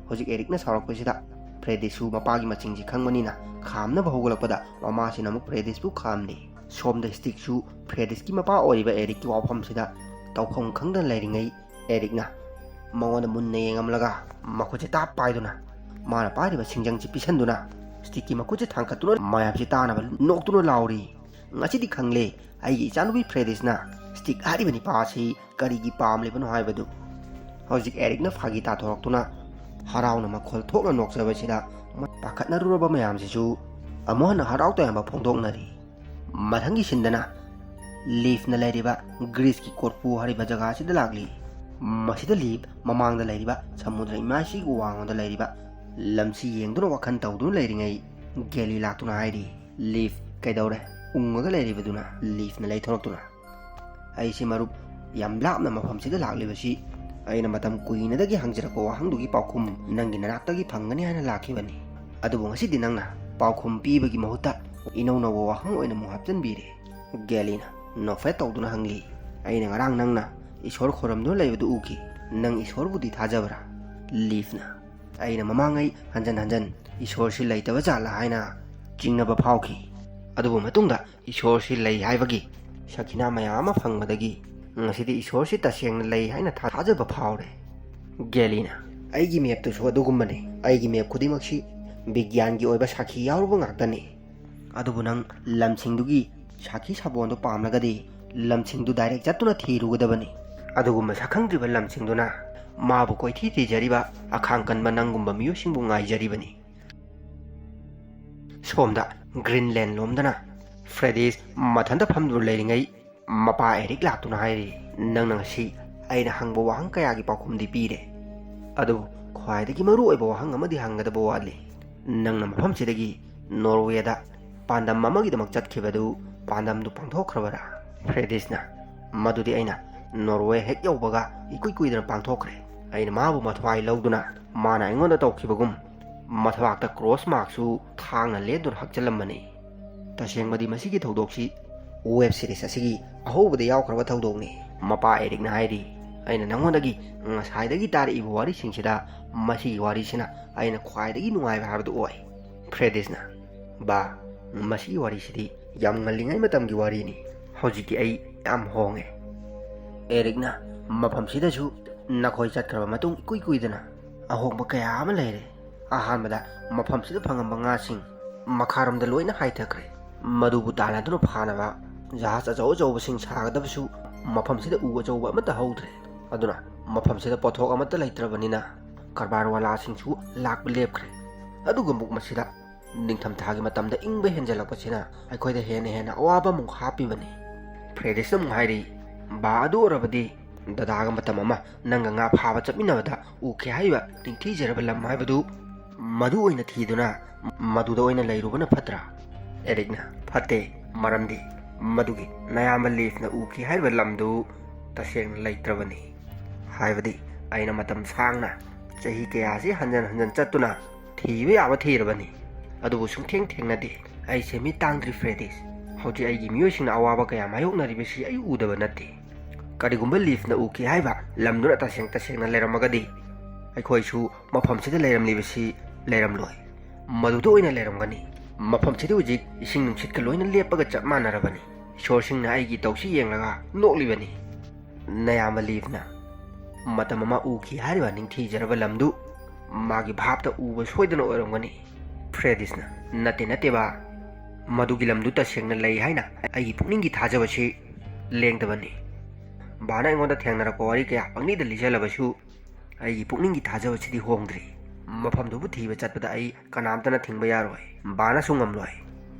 ꯍꯧꯖꯤꯛ ꯑꯦꯔꯤꯛꯅ ꯁꯥꯎꯔꯛꯄꯁꯤꯗ ꯐ꯭ꯔꯦꯗꯤꯁꯁꯨ ꯃꯄꯥꯒꯤ ꯃꯆꯤꯡꯁꯤ ꯈꯪꯕꯅꯤꯅ ꯈꯥꯝꯅꯕ ꯍꯧꯒꯠꯂꯛꯄꯗ ꯃꯃꯥꯁꯤꯅ ꯑꯃꯨꯛ ꯐ꯭ꯔꯦꯗꯤꯁꯄꯨ ꯈꯥꯝꯂꯤ꯫ ꯁꯣꯝꯗ ꯁ꯭ꯇꯤꯛꯁꯨ ꯐ꯭ꯔꯦꯗꯤꯁꯀꯤ ꯃꯄꯥ ꯑꯣꯏꯔꯤꯕ ꯑꯦꯔꯤꯛꯀꯤ ꯋꯥꯐꯝꯁꯤꯗ ꯇꯧꯐꯝ ꯈꯪꯗꯅ ꯂꯩꯔꯤꯉꯩ, ꯑꯦꯔꯤꯛꯅ ꯃꯉꯣꯟꯗ ꯃꯨꯟꯅ ꯌꯦꯡꯂꯝꯂꯒ ꯃꯈꯨꯠꯁꯦ ꯇꯥꯞ ꯄꯥꯏꯗꯨꯅ ꯃꯥꯅ ꯄꯥꯏꯔꯤꯕ ꯁꯤꯡꯖꯪꯁꯤ ꯄꯤꯁꯟꯗꯨꯅ ꯁ꯭ꯇꯤꯛꯀꯤ ꯃꯈꯨꯠꯁꯦ ꯊꯥꯡꯒꯠꯇꯨꯅ ꯃꯌꯥꯝꯁꯦ ꯇꯥꯅꯕ ꯅꯣꯛꯇꯨꯅ ꯂꯥꯎꯔꯤ, "ꯉꯁꯤꯗꯤ ꯈꯪꯂꯦ ꯑꯩꯒꯤ ꯏꯆꯥꯅꯨꯄꯤ ꯐ꯭ꯔꯦꯗꯤꯁꯅ ꯁ꯭ꯇꯤꯛ ꯍꯥꯏꯔꯤꯕ ꯅꯤꯄꯥ ꯑꯁꯤ ꯀꯔꯤꯒꯤ ꯄꯥꯝꯂꯤꯕꯅꯣ ꯍꯥꯏꯕꯗꯨ"꯫ ꯍꯧꯖꯤꯛ ꯑꯦꯔꯤꯛꯅ ꯐꯥꯒꯤ ꯇꯥꯊꯣꯔꯛꯇꯨꯅ ꯍꯔꯥꯎꯅ ꯃꯈꯣꯜ ꯊꯣꯛꯅ ꯅꯣꯛꯆꯕꯁꯤꯗ ꯄꯥꯈꯠꯅꯔꯨꯔꯕ ꯃꯌꯥꯝꯁꯤꯁꯨ ꯑꯃꯨꯛ ꯍꯟꯅ ꯍꯔꯥꯎ ꯇꯌꯥꯝꯕ ꯐꯣꯡꯗꯣꯛꯅꯔꯤ꯫ ꯃꯊꯪꯒꯤ ꯁꯤꯟꯗꯅ ꯂꯤꯐꯅ ꯂꯩꯔꯤꯕ ꯒ꯭ꯔꯤꯁꯀꯤ ꯀꯣꯔꯐꯨ ꯍꯥꯏꯔꯤꯕ ꯖꯒꯥ ꯑꯁꯤꯗ ꯂꯥꯛꯂꯤ꯫ ꯃꯁꯤꯗ ꯂꯤꯐ ꯃꯃꯥꯡꯗ ꯂꯩꯔꯤꯕ ꯁꯃꯨꯗ꯭ꯔ ꯏꯃꯥꯁꯤꯒꯤ ꯋꯥꯡꯃꯗ ꯂꯩꯔꯤꯕ ꯂꯝꯁꯤ ꯌꯦꯡꯗꯨꯅ ꯋꯥꯈꯜ ꯇꯧꯗꯨꯅ ꯂꯩꯔꯤꯉꯩ ꯒꯦꯂꯤ ꯂꯥꯛꯇꯨꯅ ꯍꯥꯏꯔꯤ, "ꯂꯤꯐ, ꯀꯩꯗꯧꯔꯦ?" ꯎꯪꯉꯒ ꯂꯩꯔꯤꯕꯗꯨꯅ ꯂꯤꯐꯅ ꯂꯩꯊꯣꯔꯛꯇꯨꯅ, "ꯑꯩꯁꯤ ꯃꯔꯨꯞ ꯌꯥꯝ ꯂꯥꯞꯅ ꯃꯐꯝꯁꯤꯗ ꯂꯥꯛꯂꯤꯕꯁꯤ ꯑꯩꯅ ꯃꯇꯝ ꯀꯨꯏꯅꯗꯒꯤ ꯍꯪꯖꯔꯛꯄ ꯋꯥꯍꯪꯗꯨꯒꯤ ꯄꯥꯎꯈꯨꯝ ꯅꯪꯒꯤ ꯅꯅꯥꯛꯇꯒꯤ ꯐꯪꯒꯅꯤ ꯍꯥꯏꯅ ꯂꯥꯛꯈꯤꯕꯅꯤ꯫ ꯑꯗꯨꯕꯨ ꯉꯁꯤꯗꯤ ꯅꯪꯅ ꯄꯥꯎꯈꯨꯝ ꯄꯤꯕꯒꯤ ꯃꯍꯨꯠꯇ ꯏꯅꯧ ꯅꯧꯕ ꯋꯥꯍꯪ ꯑꯣꯏꯅ ꯑꯃꯨꯛ ꯍꯥꯞꯆꯤꯟꯕꯤꯔꯦ꯫ ꯒꯦꯂꯤꯅ ꯅꯣꯛꯐꯦꯠ ꯇꯧꯗꯨꯅ ꯍꯪꯂꯤ, "ꯑꯩꯅ ꯉꯔꯥꯡ ꯅꯪꯅ ꯏꯁꯣꯔ ꯈꯣꯏꯔꯝꯗꯨꯅ ꯂꯩꯕꯗꯨ ꯎꯈꯤ꯫ ꯅꯪ ꯏꯁꯣꯔꯕꯨꯗꯤ ꯊꯥꯖꯕ꯭ꯔꯥ?" ꯂꯤꯐꯅ, "ꯑꯩꯅ ꯃꯃꯥꯡꯉꯩ ꯍꯟꯖꯟ ꯍꯟꯖꯟ ꯏꯁꯣꯔꯁꯤ ꯂꯩꯇꯕ ꯖꯥꯠꯂꯥ ꯍꯥꯏꯅ ꯆꯤꯡꯅꯕ ꯐꯥꯎꯈꯤ꯫ ꯑꯗꯨꯕꯨ ꯃꯇꯨꯡꯗ ꯏꯁꯣꯔꯁꯤ ꯂꯩ ꯍꯥꯏꯕꯒꯤ ꯁꯈꯤꯅꯥ ꯃꯌꯥꯝ ꯑꯃ ꯐꯪꯕꯗꯒꯤ ꯉꯁꯤꯗꯤ ꯏꯁꯣꯔꯁꯤ ꯇꯁꯦꯡꯅ ꯂꯩ ꯍꯥꯏꯅ ꯊꯥꯖꯕ ꯐꯥꯎꯔꯦ꯫" ꯒꯦꯂꯤꯅ, "ꯑꯩꯒꯤ ꯃꯦꯞꯇꯨꯁꯨ ꯑꯗꯨꯒꯨꯝꯕꯅꯤ꯫ ꯑꯩꯒꯤ ꯃꯦꯞ ꯈꯨꯗꯤꯡꯃꯛꯁꯤ ꯕꯤꯒ꯭ꯌꯥꯟꯒꯤ ꯑꯣꯏꯕ ꯁꯥꯈꯤ ꯌꯥꯎꯔꯕ ꯉꯥꯛꯇꯅꯤ꯫ ꯑꯗꯨꯕꯨ ꯅꯪ ꯂꯝꯁꯤꯡꯗꯨꯒꯤ ꯁꯥꯈꯤ ꯁꯥꯕꯣꯟꯗꯨ ꯄꯥꯝꯂꯒꯗꯤ ꯂꯝꯁꯤꯡꯗꯨ ꯗꯥꯏꯔꯦꯛ ꯆꯠꯇꯨꯅ ꯊꯤꯔꯨꯒꯗꯕꯅꯤ꯫ ꯑꯗꯨꯒꯨꯝꯕ ꯁꯛꯈꯪꯗ꯭ꯔꯤꯕ ꯂꯝꯁꯤꯡꯗꯨꯅ ꯃꯥꯕꯨ ꯀꯣꯏꯊꯤ ꯊꯤꯖꯔꯤꯕ ꯑꯈꯥꯡ ꯀꯟꯕ ꯅꯪꯒꯨꯝꯕ ꯃꯤꯑꯣꯏꯁꯤꯡꯕꯨ ꯉꯥꯏꯖꯔꯤꯕꯅꯤ꯫" ꯁꯣꯝꯗ ꯒ꯭ꯔꯤꯟꯂꯦꯟ ꯂꯣꯝꯗꯅ ꯐ꯭ꯔꯦꯗꯤꯁ ꯃꯊꯟꯇ ꯐꯝꯗꯨꯅ ꯂꯩꯔꯤꯉꯩ ꯃꯄꯥ ꯑꯦꯔꯤꯛ ꯂꯥꯛꯇꯨꯅ ꯍꯥꯏꯔꯤ, "ꯅꯪꯅ ꯉꯁꯤ ꯑꯩꯅ ꯍꯪꯕ ꯋꯥꯍꯪ ꯀꯌꯥꯒꯤ ꯄꯥꯎꯈꯨꯝꯗꯤ ꯄꯤꯔꯦ꯫ ꯑꯗꯨꯕꯨ ꯈ꯭ꯋꯥꯏꯗꯒꯤ ꯃꯔꯨ ꯑꯣꯏꯕ ꯋꯥꯍꯪ ꯑꯃꯗꯤ ꯍꯪꯒꯗꯕ ꯋꯥꯠꯂꯤ꯫ ꯅꯪꯅ ꯃꯐꯝꯁꯤꯗꯒꯤ ꯅꯣꯔꯋꯦꯗ ꯄꯥꯟꯗꯝ ꯑꯃꯒꯤꯗꯃꯛ ꯆꯠꯈꯤꯕꯗꯨ ꯄꯥꯟꯗꯝꯗꯨ ꯄꯥꯡꯊꯣꯛꯈ꯭ꯔꯕꯔꯥ?" ꯐ꯭ꯔꯦꯗꯤꯁꯅ, "ꯃꯗꯨꯗꯤ ꯑꯩꯅ ꯅꯣꯔꯋꯦ ꯍꯦꯛ ꯌꯧꯕꯒ ꯏꯀꯨꯏ ꯀꯨꯏꯗꯅ ꯄꯥꯡꯊꯣꯛꯈ꯭ꯔꯦ꯫ ꯑꯩꯅ ꯃꯥꯕꯨ ꯃꯊ꯭ꯋꯥꯏ ꯂꯧꯗꯨꯅ ꯃꯥꯅ ꯑꯩꯉꯣꯟꯗ ꯇꯧꯈꯤꯕꯒꯨꯝ ꯃꯊꯕꯥꯛꯇ ꯀ꯭ꯔꯣꯁ ꯃꯥꯔꯛꯁꯨ ꯊꯥꯡꯅ ꯂꯦꯟꯗꯨꯅ ꯍꯛꯆꯜꯂꯝꯕꯅꯤ꯫" ꯇꯁꯦꯡꯕꯗꯤ ꯃꯁꯤꯒꯤ ꯊꯧꯗꯣꯛꯁꯤ ꯋꯦꯕ ꯁꯤꯔꯤꯁ ꯑꯁꯤꯒꯤ ꯑꯍꯧꯕꯗ ꯌꯥꯎꯈ꯭ꯔꯕ ꯊꯧꯗꯣꯛꯅꯤ꯫ ꯃꯄꯥ ꯑꯦꯔꯤꯛꯅ ꯍꯥꯏꯔꯤ, "ꯑꯩꯅ ꯅꯉꯣꯟꯗꯒꯤ ꯉꯁꯥꯏꯗꯒꯤ ꯇꯥꯔꯛꯏꯕ ꯋꯥꯔꯤꯁꯤꯡꯁꯤꯗ ꯃꯁꯤꯒꯤ ꯋꯥꯔꯤꯁꯤꯅ ꯑꯩꯅ ꯈ꯭ꯋꯥꯏꯗꯒꯤ ꯅꯨꯡꯉꯥꯏꯕ ꯍꯥꯏꯕꯗꯨ ꯑꯣꯏ꯫" ꯐ꯭ꯔꯦꯗꯤꯁꯅ, "ꯕꯥ, ꯃꯁꯤꯒꯤ ꯋꯥꯔꯤꯁꯤꯗꯤ ꯌꯥꯝ ꯉꯜꯂꯤꯉꯩ ꯃꯇꯝꯒꯤ ꯋꯥꯔꯤꯅꯤ꯫ ꯍꯧꯖꯤꯛꯇꯤ ꯑꯩ ꯌꯥꯝ ꯍꯣꯡꯉꯦ꯫" ꯑꯦꯔꯤꯛꯅ, "ꯃꯐꯝꯁꯤꯗꯁꯨ ꯅꯈꯣꯏ ꯆꯠꯈ꯭ꯔꯕ ꯃꯇꯨꯡ ꯏꯀꯨꯏ ꯀꯨꯏꯗꯅ ꯑꯍꯣꯡꯕ ꯀꯌꯥ ꯑꯃ ꯂꯩꯔꯦ꯫ ꯑꯍꯥꯟꯕꯗ ꯃꯐꯝꯁꯤꯗ ꯐꯪꯉꯝꯕ ꯉꯥꯁꯤꯡ ꯃꯈꯥꯔꯣꯝꯗ ꯂꯣꯏꯅ ꯍꯥꯏꯊꯈ꯭ꯔꯦ꯫ ꯃꯗꯨꯕꯨ ꯇꯥꯟꯅꯗꯨꯅ ꯐꯥꯅꯕ ꯖꯍꯥꯖ ꯑꯆꯧ ꯑꯆꯧꯕꯁꯤꯡ ꯁꯥꯒꯗꯕꯁꯨ ꯃꯐꯝꯁꯤꯗ ꯎ ꯑꯆꯧꯕ ꯑꯃꯠꯇ ꯍꯧꯗ꯭ꯔꯦ꯫ ꯑꯗꯨꯅ ꯃꯐꯝꯁꯤꯗ ꯄꯣꯠꯊꯣꯛ ꯑꯃꯠꯇ ꯂꯩꯇ꯭ꯔꯕꯅꯤꯅ ꯀꯔꯕꯥꯔ ꯋꯥꯂꯥꯁꯤꯡꯁꯨ ꯂꯥꯛꯄ ꯂꯦꯞꯈ꯭ꯔꯦ꯫ ꯑꯗꯨꯒ ꯑꯃꯨꯛ ꯃꯁꯤꯗ ꯅꯤꯡꯊꯝꯊꯥꯒꯤ ꯃꯇꯝꯗ ꯏꯪꯕ ꯍꯦꯟꯖꯜꯂꯛꯄꯁꯤꯅ ꯑꯩꯈꯣꯏꯗ ꯍꯦꯟꯅ ꯍꯦꯟꯅ ꯑꯋꯥꯕ ꯑꯃꯨꯛ ꯍꯥꯞꯄꯤꯕꯅꯤ꯫" ꯐ꯭ꯔꯦꯗꯤꯁꯅ ꯑꯃꯨꯛ ꯍꯥꯏꯔꯤ, "ꯕꯥ, ꯑꯗꯨ ꯑꯣꯏꯔꯕꯗꯤ ꯗꯗꯥꯒ ꯃꯇꯝ ꯑꯃ ꯅꯪꯒ ꯉꯥ ꯐꯥꯕ ꯆꯠꯃꯤꯟꯅꯕꯗ ꯎꯈꯤ ꯍꯥꯏꯔꯤꯕ ꯅꯤꯡꯊꯤꯖꯔꯕ ꯂꯝ ꯍꯥꯏꯕꯗꯨ ꯃꯗꯨ ꯑꯣꯏꯅ ꯊꯤꯗꯨꯅ ꯃꯗꯨꯗ ꯑꯣꯏꯅ ꯂꯩꯔꯨꯕꯅ ꯐꯠꯇ꯭ꯔꯥ?" ꯑꯦꯔꯤꯛꯅ, "ꯐꯠꯇꯦ, ꯃꯔꯝꯗꯤ ꯃꯗꯨꯒꯤ ꯅꯌꯥꯝꯕ ꯂꯤꯐꯅ ꯎꯈꯤ ꯍꯥꯏꯔꯤꯕ ꯂꯝꯗꯨ ꯇꯁꯦꯡꯅ ꯂꯩꯇ꯭ꯔꯕꯅꯤ꯫ ꯍꯥꯏꯕꯗꯤ ꯑꯩꯅ ꯃꯇꯝ ꯁꯥꯡꯅ, ꯆꯍꯤ ꯀꯌꯥꯁꯤ ꯍꯟꯖꯟ ꯍꯟꯖꯟ ꯆꯠꯇꯨꯅ ꯊꯤꯕ ꯌꯥꯕ ꯊꯤꯔꯕꯅꯤ, ꯑꯗꯨꯕꯨ ꯁꯨꯡꯊꯦꯡ ꯊꯦꯡꯅꯗꯦ꯫ ꯑꯩꯁꯦ ꯃꯤꯠ ꯇꯥꯡꯗ꯭ꯔꯤ, ꯐ꯭ꯔꯦꯗꯤꯁ꯫ ꯍꯧꯖꯤꯛ ꯑꯩꯒꯤ ꯃꯤꯑꯣꯏꯁꯤꯡꯅ ꯑꯋꯥꯕ ꯀꯌꯥ ꯃꯥꯌꯣꯛꯅꯔꯤꯕꯁꯤ ꯑꯩ ꯎꯗꯕ ꯅꯠꯇꯦ꯫ ꯀꯔꯤꯒꯨꯝꯕ ꯂꯤꯐꯅ ꯎꯈꯤ ꯍꯥꯏꯕ ꯂꯝꯗꯨꯅ ꯇꯁꯦꯡ ꯇꯁꯦꯡꯅ ꯂꯩꯔꯝꯃꯒꯗꯤ, ꯑꯩꯈꯣꯏꯁꯨ ꯃꯐꯝꯁꯤꯗ ꯂꯩꯔꯝꯂꯤꯕꯁꯤ ꯂꯩꯔꯝꯂꯣꯏ꯫ ꯃꯗꯨꯗ ꯑꯣꯏꯅ ꯂꯩꯔꯝꯒꯅꯤ꯫ ꯃꯐꯝꯁꯤꯗ ꯍꯧꯖꯤꯛ ꯏꯁꯤꯡ ꯅꯨꯡꯁꯤꯠꯀ ꯂꯣꯏꯅ ꯂꯦꯞꯄꯒ ꯆꯞ ꯃꯥꯟꯅꯔꯕꯅꯤ꯫ ꯏꯁꯣꯔꯁꯤꯡꯅ ꯑꯩꯒꯤ ꯇꯧꯁꯤ ꯌꯦꯡꯂꯒ ꯅꯣꯛꯂꯤꯕꯅꯤ꯫ ꯅꯌꯥꯝꯕ ꯂꯤꯐꯅ ꯃꯇꯝ ꯑꯃ ꯎꯈꯤ ꯍꯥꯏꯔꯤꯕ ꯅꯤꯡꯊꯤꯖꯔꯕ ꯂꯝꯗꯨ ꯃꯥꯒꯤ ꯚꯥꯞꯇ ꯎꯕ ꯁꯣꯏꯗꯅ ꯑꯣꯏꯔꯝꯒꯅꯤ꯫ ꯐ꯭ꯔꯦꯗꯤꯁꯅ, "ꯅꯠꯇꯦ, ꯅꯠꯇꯦ, ꯕꯥ꯫ ꯃꯗꯨꯒꯤ ꯂꯝꯗꯨ ꯇꯁꯦꯡꯅ ꯂꯩ ꯍꯥꯏꯅ ꯑꯩꯒꯤ ꯄꯨꯛꯅꯤꯡꯒꯤ ꯊꯥꯖꯕꯁꯤ ꯂꯦꯡꯗꯕꯅꯤ꯫ ꯕꯥꯅ ꯑꯩꯉꯣꯟꯗ ꯊꯦꯡꯅꯔꯛꯄ ꯋꯥꯔꯤ ꯀꯌꯥ ꯄꯪꯂꯤꯗ ꯂꯤꯖꯜꯂꯕꯁꯨ, ꯑꯩꯒꯤ ꯄꯨꯛꯅꯤꯡꯒꯤ ꯊꯥꯖꯕꯁꯤꯗꯤ ꯍꯣꯡꯗ꯭ꯔꯤ꯫ ꯃꯐꯝꯗꯨꯕꯨ ꯊꯤꯕ ꯆꯠꯄꯗ ꯑꯩ ꯀꯅꯥꯝꯇꯅ ꯊꯤꯡꯕ ꯌꯥꯔꯣꯏ꯫ ꯕꯥꯅꯁꯨ ꯉꯝꯂꯣꯏ꯫"